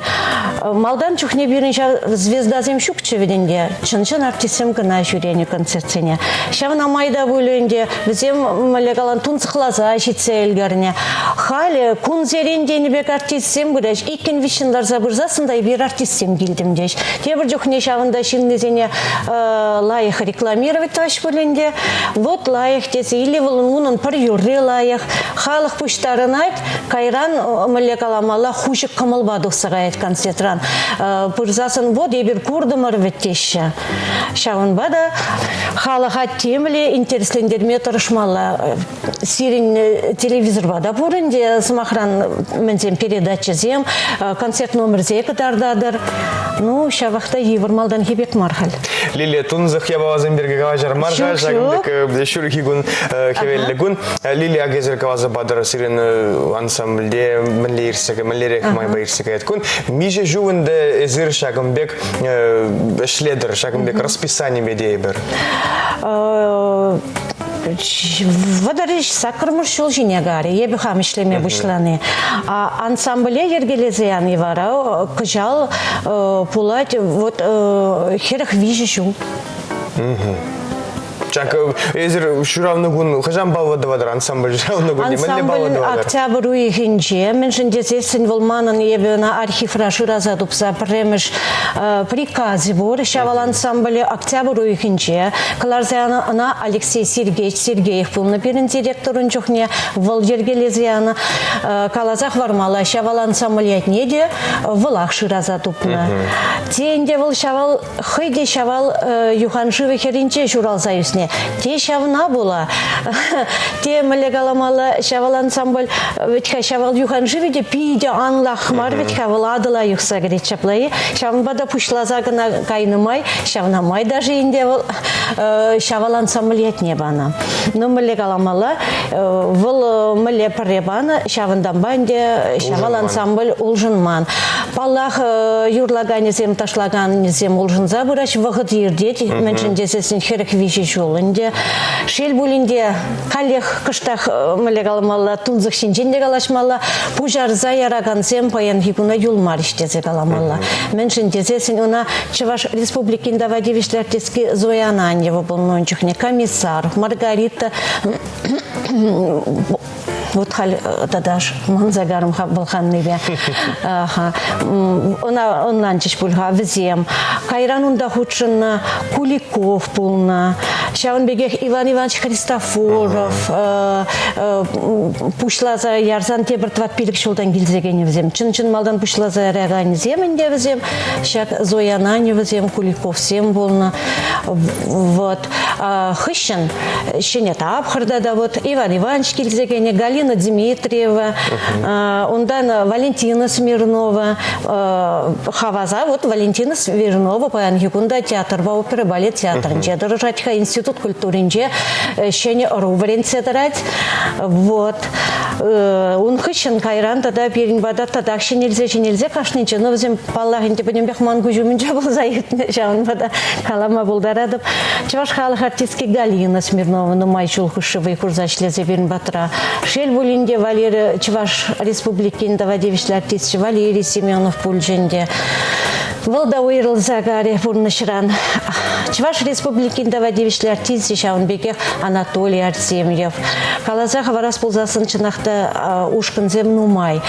Малтан чухне пирӗн ҫав звездасем ҫукчӗ вӗт ӗнтӗ. Чӑн-чӑн артистсем кӑна ҫӳренӗ концертсене. Ҫавна май та пулӗ ӗнтӗ вӗсем, мӗнле калан, тунсӑхласа ҫитсе ӗлкӗрнӗ. Халӗ кунсерен тенӗ пек артистсем пыраҫ. Иккӗн-виҫҫӗн ларса пырсассӑн та эпир артистсем килтӗм теҫ. Тепӗр чухне ҫавӑнта ҫыннисене лайӑх рекламировать тӑваҫ пуль ӗнтӗ. Вот лайӑх тесе, или вӑл унӑн пӗр юрри лайӑх. Халӑх пуҫтарӑнать, кайран, мӗнле каламалла, хуҫӑк кӑмӑлпа тухса каять концертран. Пырсассӑн, вот эпир куртӑмӑр вӗт теҫҫӗ. Ҫавӑнпа та халӑха темле интереслентерме тӑрӑшмалла. Сирӗн телевизорпа та пур ӗнтӗ, сӑмахран, мӗнсем передачӑсем, концерт номерсем кӑтартатӑр. Ну, ҫавах та йывӑр малтанхи пек мар халь. Лилия, тунсӑх япаласем пирки калаҫар мар-ха, ҫакӑн пек ҫурхи кун, хӗвеллӗ кун. Лилия Агезер каласа патӑр, сирӗн ансамбльте мӗнле иртсе, мӗнлерех майпа иртсе каять кун. Миҫе ҫул ӗнтӗ эсир ҫакӑн пек ӗҫлетӗр, ҫакӑн пек расписанипе тейӗпӗр? 30 саккӑрмӗш ҫул ҫине карӗ. Эпӗ хам ӗҫлеме пуҫлани. Ансамбле йӗркелесе яни вара кӑҫал пулать вот 43 ҫул. Чак, эсир ҫуралнӑ кун хӑҫан паллӑ тӑватӑр ансамбль ҫуралнӑ кунне мӗнле паллӑ тӑватӑр? Октябрь уйӑхӗнче, мӗншӗн тесессӗн вӑл манӑн эпӗ ӑна архивра шыраса тупса пӗрремӗш приказӗ пур. Ҫавал ансамблӗ октябрь уйӑхӗнче кӑларса янӑ. Ӑна Алексей Сергеевич Сергеев пулнӑ пирӗн директор ун чухне. Вӑл йӗркелесе янӑ. Каласа хӑвармалла, Ҫавал ансамбль ятне те вӑлах шыраса тупнӑ. Те ӗнтӗ вӑл Ҫавал хӑй те Ҫавал юхан шывӗ хӗрринче ҫуралса ӳснӗ. Те ҫавна пула, те мӗнле каламалла, Ҫавал ансамбль вӗт-ха Ҫавал юхан шывӗ те питӗ анлах мар вӗт-ха, вӑл Атӑла юхса кӗрет ҫапла-и? Ҫавӑнпа та пуҫласа кӑна кайнӑ май, ҫавна май даже ӗнтӗ вӑл Ҫавал ансамбль ятне панӑ. Ну, мӗнле каламалла, вӑл мӗнле пӗрре панӑ, ҫавӑнтанпа ӗнтӗ Ҫавал ансамбль улшӑнман. Паллах, юрлаканӗсем, ташлаканӗсем улшӑнса пыраҫ, вӑхӑт иртет, мӗншӗн тесессӗн 43 ҫул ӗнтӗ. Шел пулин те, каллех кӑштах мӗнле каламалла, тунсӑх ҫинчен те калаҫмалла, пуҫарса яракансем паянхи куна юлмарӗҫ тесе каламалла. Мӗншӗн тесессӗн ӑна Чӑваш Республикин тава тивӗҫлӗ артистки Зоя Ананьева пулнӑ ун чухне, комиссар, Маргарита вот халь тата манса карӑм-ха пӑлханнипе. Ӑна ӑнланчӗҫ пуль-ха вӗсем. Кайран унта хутшӑннӑ Куликов пулнӑ. Ҫавӑн пекех Иван Иванович Христофоров пуҫласа ярсан тепӗр тӑват-пилӗк ҫултан килсе кӗнӗ вӗсем. Чӑн-чӑн малтан пуҫласа яраканӗсем ӗнтӗ вӗсем. Ҫак Зоя Ананьевасем, Куликовсем пулнӑ. Вот. Хыҫҫӑн ҫӗнӗ тапхӑрта та вот Иван Иванович килсе кӗнӗ, Галина Дмитриева, унтан Валентина Смирнова, Хаваса вот Валентина Смирнова паянхи кун та театрпа опера балет театрӗнче тӑрӑшать-ха, институт культуринче ҫӗнӗ ӑру вӗрентсе тӑрать. Вот. Ун хыҫҫӑн кайран тата пирӗн пата татах ҫӗнелсе-ҫӗнелсе кашнинче, но вӗсем паллах ӗнтӗ пӗтӗмпех ман куҫ умӗнче пулса иртнӗ, ҫавӑнпа та калама пултаратӑп. Чӑваш халӑх артистки Галина Смирнова нумай ҫул хушши вӑй хурса ӗҫлесе пирӗн патра. Шел пулин те, Валерий Чӑваш Республикин тава тивӗҫлӗ артисчӗ Валерий Семенов пулчӗ ӗнтӗ. Вӑл та уйрӑлса карӗ пурнӑҫран. Чӑваш Республикин тава тивӗҫлӗ артисчӗ ҫавӑн пекех Анатолий Артемьев. Каласа хӑварас пулсассӑн чӑнах та ушкӑнсем нумай.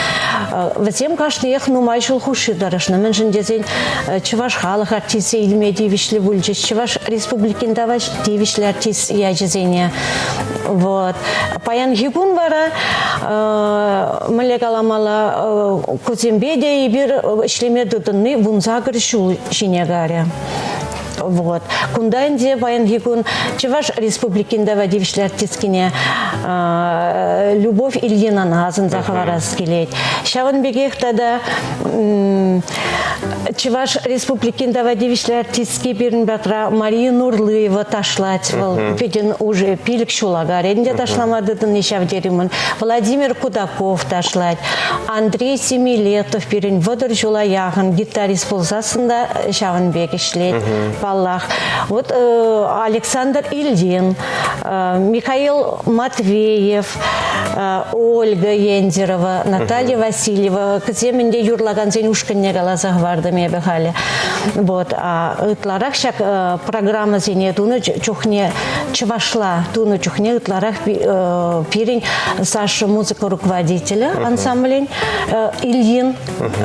Вӗсем кашниех нумай ҫул хушши тӑрӑшнӑ. Мӗншӗн тесен чӑваш халӑх артисчӗ илме тивӗҫлӗ пулчӗҫ. Чӑваш Республикин тава тивӗҫлӗ артист ячӗсене. Вот. Паянхи кун вара мӗнле каламалла, кусемпе те эпир ӗҫлеме тытӑнни 18 ҫул ҫине карӗ. Вот. Кунта ӗнтӗ паянхи кун Чӑваш Республикин тава тивӗҫлӗ артисткине Любовь Ильинана асӑнса хӑварас килет. Ҫавӑн пекех тата Чӑваш Республикин тава тивӗҫлӗ артистки пирӗн патра Мария Нурлыева ташлать вӑл. Пӗтӗм уже пилӗк ҫула карӗ ӗнтӗ ташлама тытӑнни ҫав тери мӑн. Владимир Кудаков ташлать. Андрей Семилетов пирӗн 30 ҫула яхӑн гитарист пулсассӑн та ҫавӑн пек ӗҫлет, паллах. Вот Александр Ильин, Михаил Матвеев, Ольга Ендерова, Наталья Васильева кӗсем ӗнтӗ юрлакансен ушкӑнне каласа хӑвартӑм эпӗ халӗ. Вот. Ытларах ҫак программӑсене тунӑ чухне чӑвашла тунӑ чухне ытларах пирӗн Саша музыка руководителӗ ансамблӗн Ильин.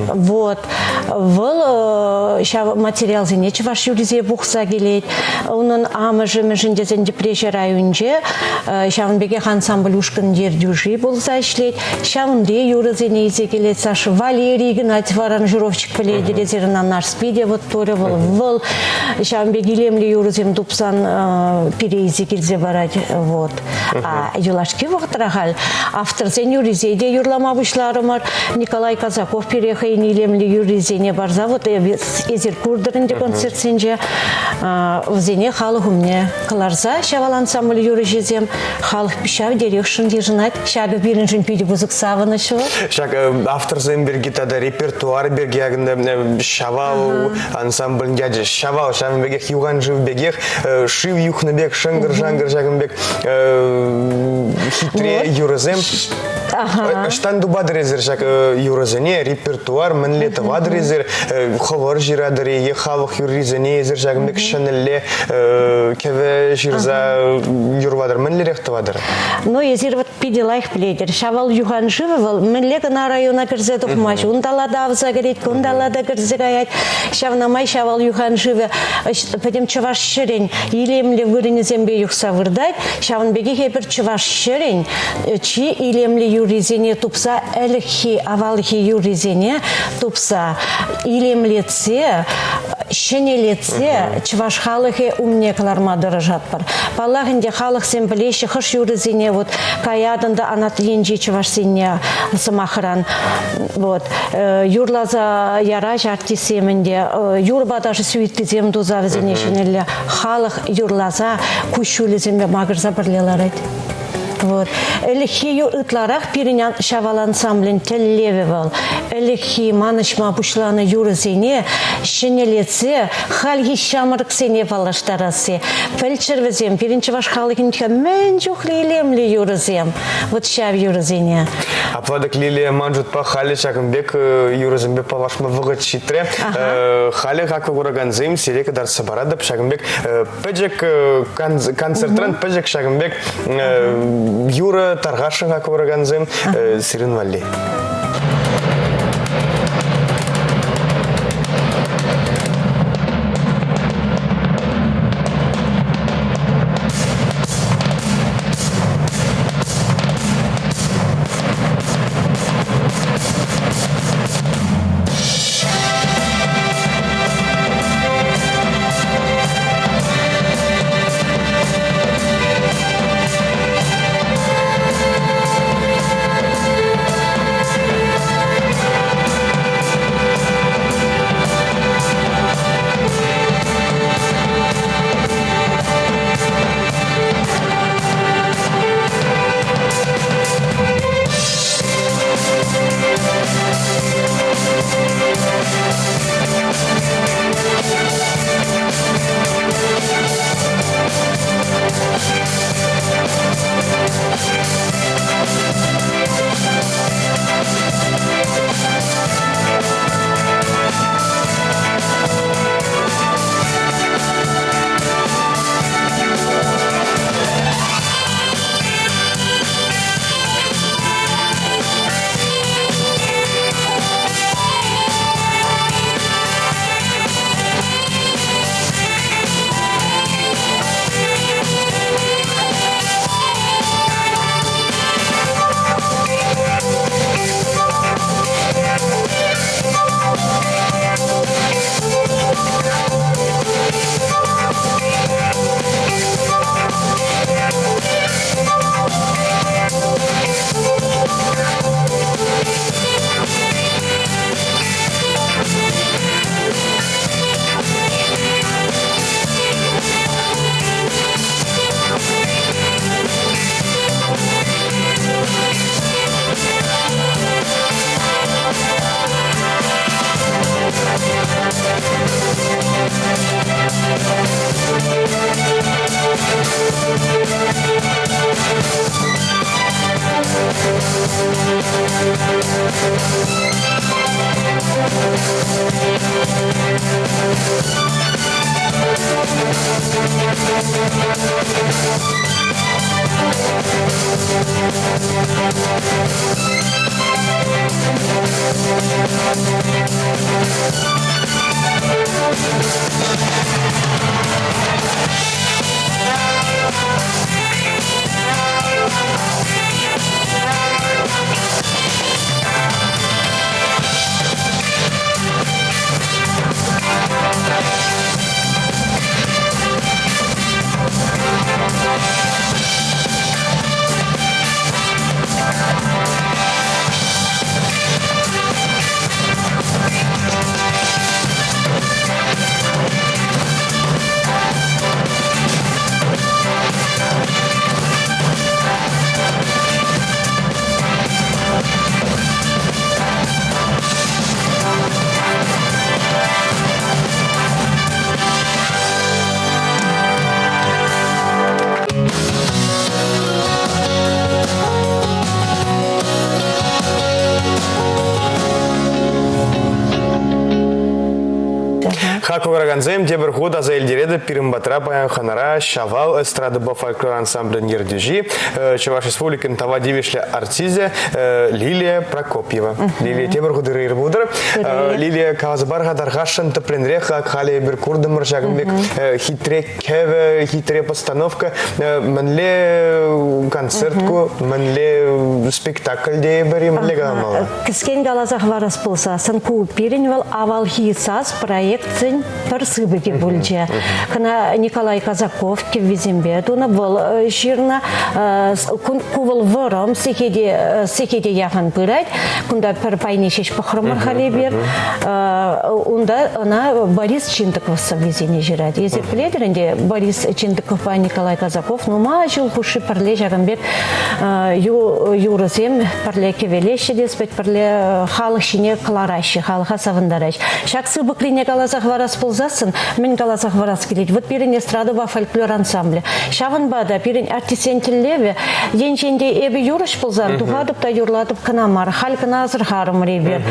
Вот. Вӑл ҫав материалсене чӑваш юррисене пухса килет. Унӑн амӑшӗ мӗншӗн тесен Йӗпреҫ районӗнче ҫавӑн пекех ансамбль ушкӑн ертӳҫи пулса ӗҫлет. Ҫавӑнти юрӑсене илсе килет Саша. Валерий Игнатьев аранжировщик пӗлетӗр эсир ӑна Нарспи те вот турӗ вӑл. Вӑл ҫавӑн пек илемлӗ юрӑсем тупсан пире илсе килсе парать. Вот. А юлашки вӑхӑтра халь авторсен юррисене те юрлама пуҫларӑмӑр. Николай Казаков пире хӑйӗн илемлӗ юррисене парса вот эсир куртӑр ӗнтӗ концертсенче вӗсене халӑх умне кӑларса ҫавал ансамбль юрӑҫисем халӑх ҫав териӑшшӑн йышӑнать. Ҫакӑ пирӗншӗн питӗ пысӑк савӑнӑҫ вӑл. Ҫак авторсем пирки тата репертуар пирки ҫавал ансамблӗн ячӗ ҫавал ҫавӑн пекех юхан шыв пекех шыв юхнӑ пек шӑнкӑр-шанкӑр ҫакӑн пек хитре юрӑсем. Ӑҫтан тупатӑр эсир ҫак юрӑсене, репертуар мӗнле тӑватӑр эсир, хӑвӑр ҫыратӑр-и е халӑх юррисене эсир ҫакӑн пек ҫӗнӗлле кӗвӗ ҫырса юрлатӑр, мӗнлерех тӑватӑр? Ну, эсир вот питӗ лайӑх пӗлетӗр. Ҫавал юхан шывӗ вӑл мӗнле кӑна района кӗрсе тухмасть. Унталла та авса кӗрет, кунталла та кӗрсе каять. Ҫавна май Ҫавал юхан шывӗ пӗтӗм чӑваш ҫӗрӗн илемлӗ вырӑнӗсемпе юхса выртать. Ҫавӑн пекех эпир чӑваш ҫӗрӗн чи илемлӗ юррисене тупса ӗлӗкхи авалхи юррисене тупса илемлетсе ҫӗнелетсе чӑваш халӑхӗ умне кӑларма тӑрӑшатпӑр. Паллах ӗнтӗ халӑхсем пӗлеҫҫӗ хӑш юрӑсене вот каятӑн та анат енчи чӑвашсене сӑмахран вот юрласа яраҫ артистсем ӗнтӗ юрпа ташӑ сюиттисем туса вӗсене ҫӗнӗлле халӑх юрласа куҫҫулӗсемпе макӑрса пӗрле ларать. Вот. Ӗлӗкхи ытларах пирӗн Ҫавал ансамблӗн тӗллевӗ вӑл. Ӗлӗкхи манӑҫма пуҫланӑ юрӑсене ҫӗнӗлетсе хальхи ҫамрӑксене паллаштарасси. Пӗлччӗр вӗсем, пирӗн чӑваш халӑхӗн мӗн чухлӗ илемлӗ юрӑсем. Вот ҫав юрӑсене. Апла-тӑк Лилия ман шутпа халӗ ҫакӑн пек юрӑсемпе паллашма вӑхӑт ҫитрӗ. Халӗ хаклӑ куракансем сире кӑтартса паратӑп ҫакӑн пек пӗчӗк концертран пӗчӗк ҫакӑн пек юрӑ тархасшӑн хаклӑ куракансем сирӗн валли. Хаклӑ куракансем, тепӗр хут аса илтеретӗп, пирӗн патра паян хӑнара Ҫавал эстрадӑпа фольклор ансамблӗн ертӳҫи, Чӑваш Республикин тава тивӗҫлӗ артисчӗ Лилия Прокопьева. Лилия, тепӗр хут ырӑ ир пултӑр. Лилия, каласа пар-ха тархасшӑн тӗплӗнрех, халӗ эпир куртӑмӑр ҫакӑн пек хитре кӗвӗ, хитре постановка. Мӗнле концерт ку, мӗнле спектакль тейӗпӗр-и, мӗнле каламалла? Кӗскен каласа хӑварас пулсассӑн, ку пирӗн вӑл авалхи сас проектсен пӗр. сыпӑкӗ пулчӗ. Кӑна Николай Казаков кӗввисемпе тунӑ. Вӑл ҫырнӑ. Ку вӑл вӑрӑм сехете, сехете яхӑн пырать. Кунта пӗр пайне ҫеҫ пӑхрӑмӑр халь эпир. Унта ӑна Борис Чиндыков сӑввисене ҫырать. Эсир пӗлетӗр ӗнтӗ, Борис Чиндыковпа Николай Казаков нумай ҫул хушши пӗрле ҫакӑн пек юрӑсем пӗрле кӗвелеҫҫӗ те спет пӗрле халӑх ҫине кӑлараҫҫӗ, халӑха савӑнтараҫ. Ҫак сыпӑкрине каласа хӑварас пулсассӑн, мӗн каласа хӑварас килет? Вот пирӗн эстрадӑпа фольклор ансамблӗ. Ҫавӑнпа та пирӗн артистсен тӗллевӗ, енчен те эпӗ юрӑҫ пулсан, тухатӑп та юрлатӑп кӑна мар. Халь кӑна асӑрхарӑмӑр эпир.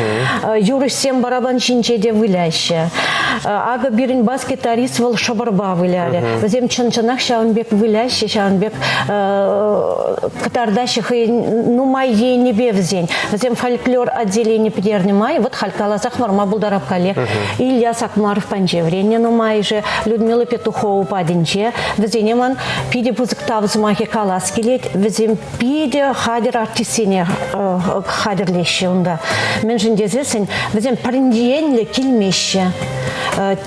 Юрӑҫсем барабан ҫинче те выляҫҫӗ. Акӑ пирӗн бас-гитарист вӑл шӑпӑрпа вылярӗ. Вӗсем чӑн-чӑнах ҫавӑн пек выляҫҫӗ, ҫавӑн пек кӑтартаҫҫӗ хӑйӗн нумай енӗпе вӗсен. Вӗсем фольклор отделени пӗтернӗ май, вот халь каласах марма пултарап каллех. Илья Сакмаров панче вӗреннӗ нумайӑшӗ, Людмила Петухова патӗнче. Вӗсене ман питӗ пысӑк тав сӑмахӗ калас килет. Вӗсем питӗ хатӗр артистсене хатӗрлеҫҫӗ унта. Мӗншӗн тесессӗн вӗсем пӗринченлӗ килмеҫҫӗ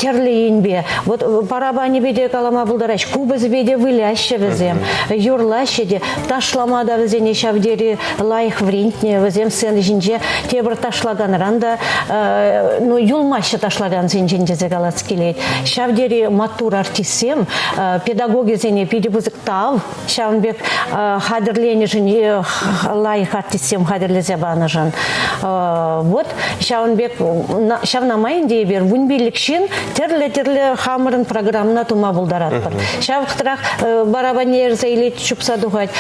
тӗрлӗ енпе. Вот барабанӗпе те калама пултараҫ, купӑсӗпе те выляҫҫӗ вӗсем, юрлаҫҫӗ те. Ташлама та вӗсене ҫав тери лайӑх вӗрентнӗ. Вӗсем сцена ҫинче тепӗр ташлаканран та ну, юлмаҫҫӗ ташлакансенчен тесе калас килет. Ҫав тери маттур артистсем, педагогӗсене питӗ пысӑк тав Ҫавӑн пек хатӗрленӗшӗн лайӑх артистсем хатӗрлесе панӑшӑн. Вот ҫавӑн пек ҫавна май ӗнтӗ эпир вунпиллӗк ҫын тӗрлӗ-тӗрлӗ хамӑрӑн программӑна тума пултаратпӑр. Ҫав вӑхӑтрах барабанне ярса илет, чупса тухать.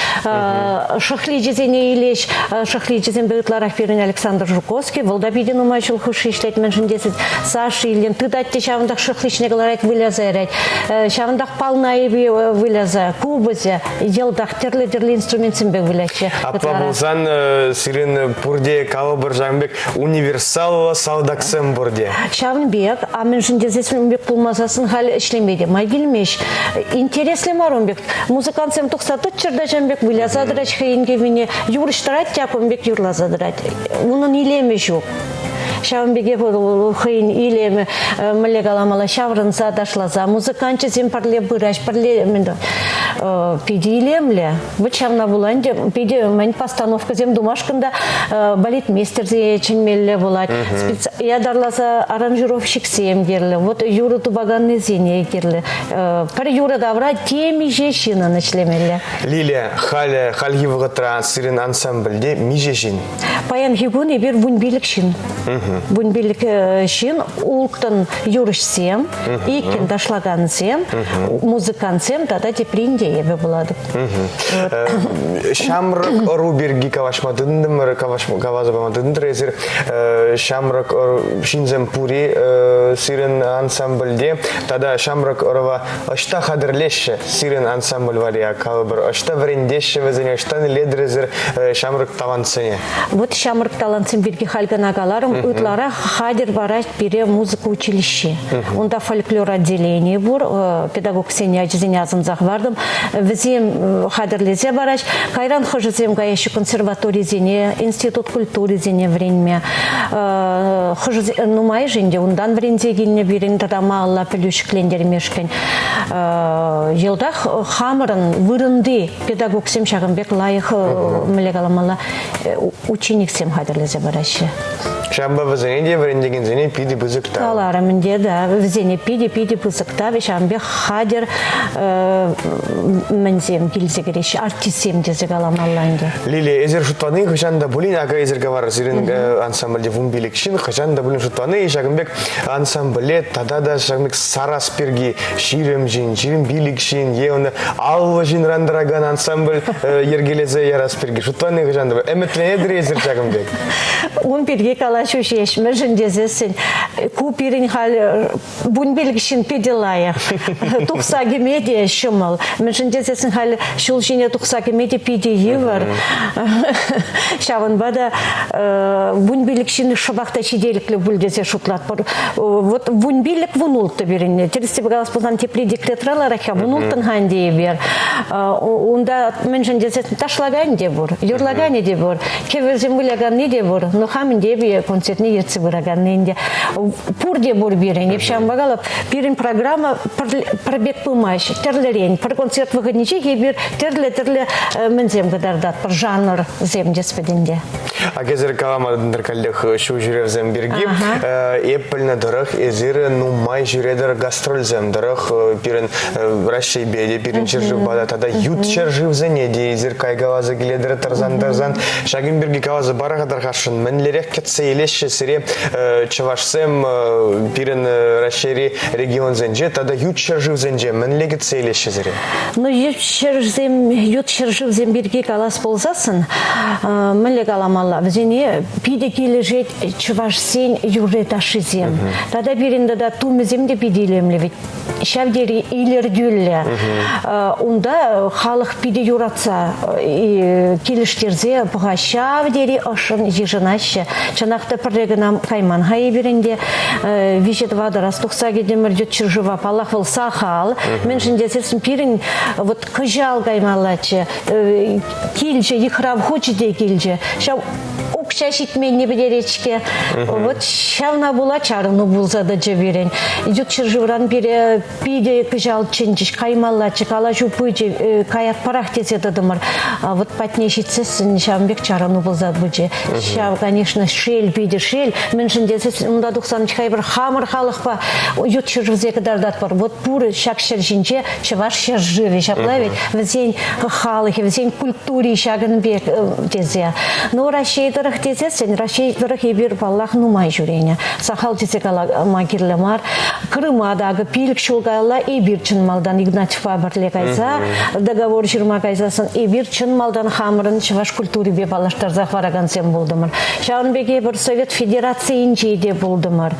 Шӑхличӗсене илеҫ. Шӑхличӗсемпе ытларах пирӗн Александр Жуковский. Вӑл та питӗ нумай ҫул хушши ӗҫлет. Мӗншӗн тесен Саша Ильин тытать те ҫавӑнтах шӑхличне кӑларать, выляса ярать. Ҫавӑнтах палнайӗпе выляса, купӑсӗ, йӑлтах тӗрлӗ-тӗрлӗ инструментсемпе выляҫҫӗ. Апла пулсан сирӗн пурте калӑпӑр ҫавӑн пек универсаллӑ салтаксем пурте. Ҫавӑн пек, а мӗншӗн тесессӗн ун пек пулмасассӑн халь ӗҫлеме те май килмест. Интереслӗ мар ун пек. Музыкантсем тухса тӑччӑр та ҫавӑн пек выляса тӑраҫ хӑйӗн кӗввине. Юрӑҫ тӑрать те ун пек юрласа тӑрать. Унӑн илемӗ ҫук. Ҫавӑн пекех вӑл хӑйӗн илемӗ, мӗнле каламалла, ҫаврӑнса ташласа, музыканчӗсем пӗрле пыраҫ, пӗрле мӗн питӗ илемлӗ. Вот ҫавна пула ӗнтӗ питӗ мӗн постановкӑсем тумашкӑн та балетмейстерсене чӗнмелле пулать. Ятарласа аранжировщиксем кирлӗ, вот юрӑ тупаканнисене кирлӗ. Пӗр юрӑ тавра темиҫе ҫыннӑн ӗҫлемелле. Лилия, халӗ хальхи вӑхӑтра сирӗн ансамбльте миҫе ҫын? Паянхи кун эпир вунпилӗк ҫын. Вунпилӗк ҫын, улттӑн юрӑҫсем, иккӗн ташлакансем, музыкантсем тата теприн те эпӗ пулатӑп. Ҫамрӑк ӑру пирки калаҫма тытӑнтӑмӑр, каласа пама тытӑнтӑр эсир. Ҫамрӑк ҫынсем пури сирӗн ансамбльте тата ҫамрӑк ӑрӑва Ӑҫта хатӗрлеҫҫӗ сирӗн ансамбль валли, калӑпӑр, ӑҫта вӗрентеҫҫӗ вӗсене, ӑҫтан илетӗр эсир ҫамрӑк талантсене? Вот ҫамрӑк талантсем пирки халь кӑна каларӑм. Ытларах хатӗр парать пире музыка училищи. Унта фольклор отделенийӗ пур, педагогсене, ачасене асӑнса хӑвартӑм. Вӗсем хатӗрлесе параҫ. Кайран хӑшӗсем каяҫҫӗ консерваторисене, институт культурисене вӗренме. Хӑшӗ нумайӑшӗ ӗнтӗ унтан вӗренсе килнӗ пирӗн тата малалла пӗлӳ ҫӗклентермешкӗн. Йӑлтах хамӑрӑн вырӑнти педагогсем ҫакӑн пек лайӑх, мӗнле каламалла, учениксем хатӗрлесе параҫҫӗ. Ҫавӑнпа вӗсене те вӗрентекенсене питӗ пысӑк тав. Каларӑм ӗнтӗ, да, вӗсене питӗ-питӗ пысӑк тав, ҫавӑн пек хатӗр мӗнсем килсе кӗреҫҫӗ, артистсем тесе каламалла ӗнтӗ. Лилия, эсир шутлани хӑҫан та пулин, акӑ эсир каларӑр, сирӗн ансамбльте вунпилӗк ҫын, хӑҫан та пулин шутлани ҫакӑн пек ансамбле тата та ҫакӑн пек сарас пирки 20 ҫын, 25 ҫын е ӑна 50 ҫынран тӑракан ансамбль йӗркелесе ярас пирки шутлани хӑҫан та ӗмӗтленетӗр эсир ҫакӑн пек? Ун пирки калаҫу ҫеҫ, мӗншӗн тесессӗн ку пирӗн халь вунпилӗк ҫын питӗ лайӑх. Тухса кӗме те ҫӑмӑл. Мӗншӗн тесессӗн халь ҫул ҫине тухса кӗме те питӗ йывӑр. Ҫавӑнпа та вунпилӗк ҫын шӑпах та ҫителӗклӗ пуль тесе шутлатпӑр. Вот вунпилӗк вунулттӑ пирӗн. Тӗрӗссипе калас пулсан тепри декретра ларать-ха, вунулттӑн-ха ӗнтӗ эпир. Унта мӗншӗн тесессӗн ташлаканӗ те пур, юрлаканӗ те пур, кӗвӗсем выляканни те пур. Но хам ӗнтӗ эпӗ. концертне ертсе пыраканни ӗнтӗ. Пурте пур пирӗн. Эп ҫавӑнпа калап, пирӗн программа пӗр пек пымасть. Тӗрлӗрен. Пӗр концерт вӑхӑтӗнчех эпир тӗрлӗ-тӗрлӗ мӗнсем кӑтартатпӑр, жанрсем тес ӗнтӗ. Акесӗр каламатӑнтӑр каллех ҫул ҫӳревсем пирки. Эп пӗлнӗ тӑрӑх, эсир нумай ҫӳретӗр гастрольсем тӑрӑх пирӗн Раҫҫейпе те, пирӗн ҫӗршывпа та тата ют ҫӗршывсене те эсир кайкаласа килетӗр тӑрсан-тӑрсан. Ҫакӑн пирки каласа пар-ха тархасшӑн, мӗнлерех кӗтсе илеҫҫӗ сире чӑвашсем пирӗн Раҫҫейри регионсенче тата ют ҫӗршывсенче мӗнле кӗтсе илеҫҫӗ сире? Ну, ют ҫӗршывсем, ют ҫӗршывсем пирки калас пулсассӑн, мӗнле каламалла, вӗсене питӗ килӗшет чӑвашсен юрри-ташшисем. Тата пирӗн тата тумӗсем те питӗ илемлӗ ведь. Ҫав тери илӗртӳллӗ. Унта халӑх питӗ юратса, килӗштерсе пӑхать. Ҫав тери ӑшшӑн йышӑнаҫҫӗ. Чӑнах та пӗрре кӑна кайман-ха эпир ӗнтӗ. Виҫӗ-тӑватӑ раз тухса кӗтӗмӗр ют ҫӗршыва. Паллах, вӑл сахал. Мӗншӗн тесессӗн пирӗн вот кӑҫал каймаллаччӗ. Килчӗ, йыхрав хучӗ те килчӗ. Ҫав укҫа ҫитменни пӗтерет-ҫке. Вот ҫавна пула чарӑну пулса тӑчӗ пирӗн. Ют ҫӗршывран пире питӗ кӑҫал чӗнчӗҫ, каймаллаччӗ, калаҫу пычӗ, каятпӑрах тесе тӑтӑмӑр. Вот патне ҫитсессӗн ҫавӑн пек чарӑну пулса пычӗ. Ҫав, конечно, шел, питӗ шел. Мӗншӗн тесессӗн унта тухсан хайпӗр хамӑр халӑхпа ют ҫӗршывсене кӑтартатпӑр. Вот пур ҫак ҫӗр ҫинче чӑваш ҫӗршывӗ, ҫапла ведь вӗсен халӑхӗ, вӗсен культури ҫакӑн пек тесе. Ну, Раҫҫей тӑрӑх тесессӗн, Раҫҫей тӑрӑх эпир, паллах, нумай ҫӳренӗ. Сахал тесе калама кирлӗ мар. Крыма та акӑ пилӗк ҫул каялла эпир чӑн малтан Игнатьевпа пӗрле кайса договор ҫырма кайсассӑн эпир чӑн малтан хамӑрӑн чӑваш культурипе паллаштарса хӑваракансем пултӑмӑр. Ҫавӑн пек эпир Совет Федерацийӗнче те пултӑмӑр.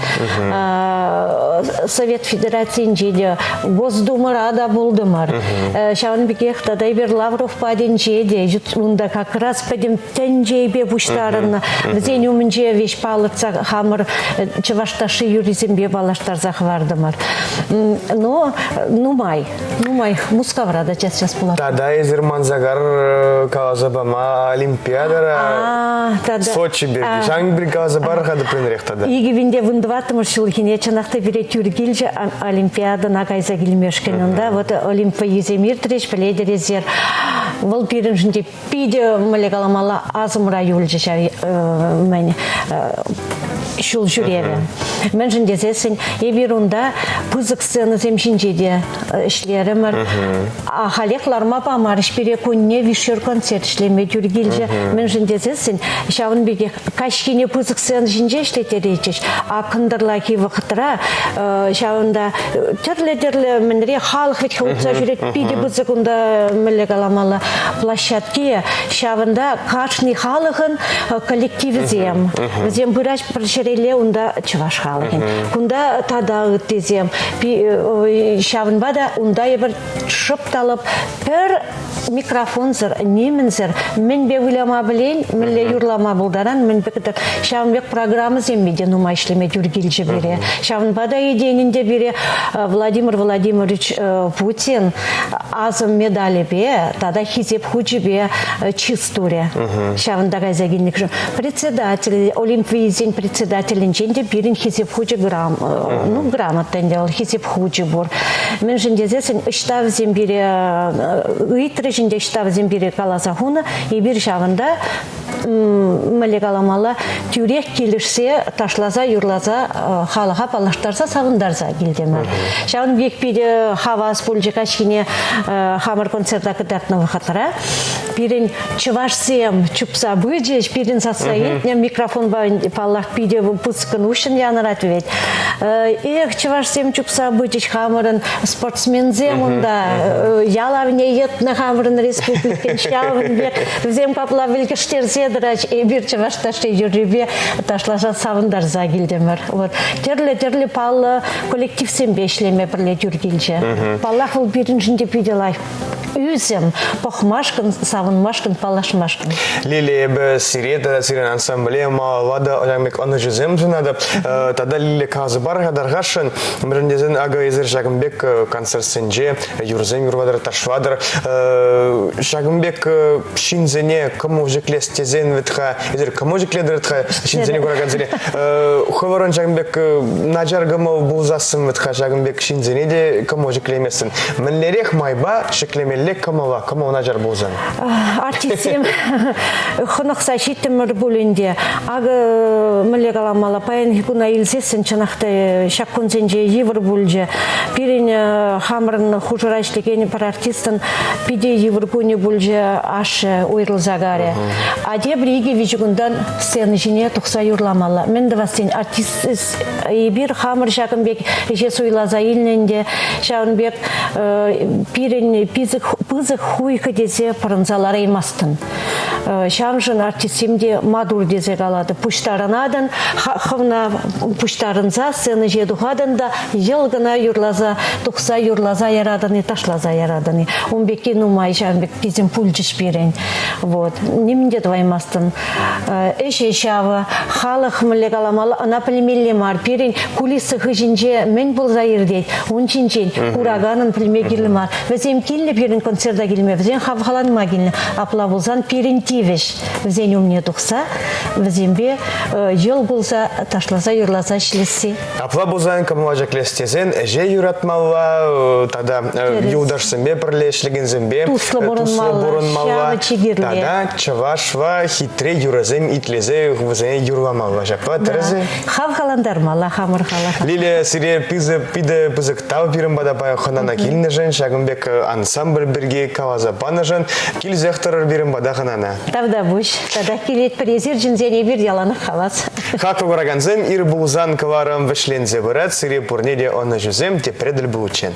Совет Федерацийӗнче те, Госдумӑра та пултӑмӑр. Ҫавӑн пекех тата эпир Лавров патӗнче те унта как раз пӗтӗм тӗнчепе пуҫтарӑннӑ. Вӗсен умӗнче веҫ палӑртса хамӑр чӑваш ташши юррисемпе паллаштарса хӑвартӑмӑр. Но нумай, нумай Мускавра та час-час пулать. Тата эсир Мансакар каласа пама Олимпиадӑра Сочи пирки. Ҫавӑн пирки каласа пар-ха тӗплӗнрех тата. 2014 ҫулхине чӑнах та пире тӳр килчӗ Олимпиадӑна кайса килмешкӗн. Унта вот Олимп вӑййисем иртрӗҫ, пӗлетӗр эсир. Вӑл пирӗншӗн те питӗ мӗнле каламалла асӑмра юлчӗ ҫав мӗн ҫул ҫӳревӗ. Мӗншӗн тесессӗн эпир унта пысӑк сценӑсем ҫинче те ӗҫлерӗмӗр. Ахалех ларма памарӗҫ пире кунне виҫшер концерт ӗҫлеме тӳр килчӗ. Мӗншӗн тесессӗн ҫавӑн пекех каҫхине пысӑк сцена ҫинче ӗҫлеттеретчӗҫ, а кӑнтӑрлахи вӑхӑтра ҫавӑнта тӗрлӗ-тӗрлӗ мӗнре халӑх вӗт утса ҫӳрет, питӗ пысӑк унта мӗнле каламалла площадки, ҫавӑнта кашни халӑхӑн коллективӗсем. Вӗсем пыраҫ пӗр ҫӗрелле унта чӑваш халӑхӗн. Кунта тата ыттисем. Ҫавӑнпа та унта эпир шӑп та лӑп пӗр микрофонсӑр, нимӗнсӗр мӗнпе выляма пӗлен, мӗнле юрлама пултаран, мӗнпе ҫавӑн пек программӑсемпе те нумай ӗҫлеме тӳр килчӗ пире. Ҫавӑнпа та идейнин те пире Владимир Владимирович Путин асӑм медалӗпе тата хисеп хучӗпе чыс турӗ. Ҫавӑнта кайса килнӗшӗн. Председатель, Олимпийсен председателӗнчен те пирӗн хисеп хучӗ грам, ну, грамота ӗнтӗ вӑл, хисеп хучӗ пур. Мӗншӗн тесессӗн ӑҫта вӗсем пире ыйтрӗҫ ӗнтӗ, ӑҫта вӗсем пире каласа хунӑ, эпир ҫавӑнта мӗнле каламалла, тӳрех килӗшсе, ташласа, юрласа, халӑха паллаштарса, савӑнтарса килтӗмӗр. Ҫавӑн пек питӗ хавас пулчӗ каҫхине хамӑр концерта кӑтартнӑ вӑхӑтра. Пирӗн чӑвашсем чупса пычӗҫ, пирӗн сасса илтнӗ микрофонпа, паллах, питӗ пысӑкӑн уҫҫӑн янӑрать вӗт. Эх, чӑвашсем чупса пычӗҫ хамӑрӑн спортсменсем унта, ялавне йӑтнӑ хамӑрӑн республикин ҫавӑн пек. Вӗсем капла вӗлкӗштерсе тӑраҫ, эпир чӑваш ташши юррипе ташласа савӑнтарса килтӗмӗр. Вот. Тӗрлӗ-тӗрлӗ паллӑ коллективсемпе ӗҫлеме пӗрле тӳр килчӗ. Паллах, вӑл пирӗншӗн те питӗ лайӑх. ӳсӗм, пӑхмашкӑн, савӑнмашкӑн, паллашмашкӑн. Лилия, эпӗ сире тата сирӗн ансамбле малалла та ҫакӑн пек ӑнӑҫусем сунатӑп. Тата Лилия каласа пар-ха тархасшӑн, мӗншӗн тесен акӑ эсир ҫакӑн пек концертсенче юрӑсем юрлатӑр, ташлатӑр. Ҫакӑн пек ҫынсене кӑмӑл ҫӗклес тесен вӗт-ха, эсир кӑмӑл ҫӗклетӗр-ха ҫынсене куракансене. Хӑвӑрӑн ҫакӑн пек начар кӑмӑл пулсассӑн вӗт-ха ҫакӑн пек ҫынсене те кӑмӑл ҫӗклеместӗн. Мӗнлерех майпа ҫӗклемелле кӑмӑла, кӑмӑл начар пулсан? Артистсем хӑнӑхса ҫиттӗмӗр пулин те, акӑ мӗнле каламалла, паянхи куна илсессӗн чӑнах та ҫак кунсенче йывӑр пулчӗ. Пирӗн хамӑрӑн хушӑра ӗҫлекен пӗр артистӑн питӗ йывӑр кунӗ пулчӗ, ашшӗ уйрӑлса карӗ. А тепӗр икӗ-виҫӗ кунтан сцена ҫине тухса юрламалла. Мӗн тӑвас тен, артист эпир хамӑр ҫакӑн пек ӗҫе суйласа илнӗ ӗнтӗ. Ҫавӑн пек пирӗн пысӑк хуйхӑ тесе пӑрӑнса лараймастӑн. Ҫавӑншӑн артистсем те маттур тесе калатӑп. Пуҫтарӑнатӑн, хӑвна пуҫтарӑнса сцена ҫине тухатӑн та йӑл кӑна юрласа тухса юрласа яратӑн-и, ташласа яратӑн-и. Ун пекки нумай ҫавӑн пек писем пулчӗҫ пирӗн. Вот. Нимӗн те тӑваймастӑн. Ӗҫӗ ҫавӑ. Халӑх мӗнле каламалла, ӑна пӗлмелле мар. Пирӗн кулиса хыҫӗнче мӗн пулса иртет, ун ҫинчен кураканӑн пӗлме кирлӗ мар. Вӗсем килнӗ пирӗн концерта килме, вӗсем хавхаланма килнӗ. Апла пулсан пирӗн тивӗҫ вӗсен умне тухса, вӗсемпе йӑл кулса, ташласа, юрласа ӗҫлесси. Апла пулсан кӑмӑла ҫӗклес тесен ӗҫе юратмалла тата юлташсемпе пӗрле ӗҫлекенсемпе туслӑ пурӑнмалла, тата чӑвашла хитре юрӑсем итлесе вӗсене юрламалла ҫапла тӗрӗс-и? Хавхалантармалла хамӑр халӑха. Лилия, сире питӗ пысӑк тав пирӗн пата паян хӑнана килнӗшӗн, ҫакӑн пек ансамбль пирки каласа панӑшӑн. Килсех тӑрӑр пирӗн пата хӑнана. Тавтапуҫ. Тата килетпӗр эсир чӗнсен эпир яланах хавас. Хаклӑ куракансем, ир пулсан кӑларӑм вӗҫленсе пырать. Сире пурне те ӑнӑҫусем тепре тӗл пуличчен.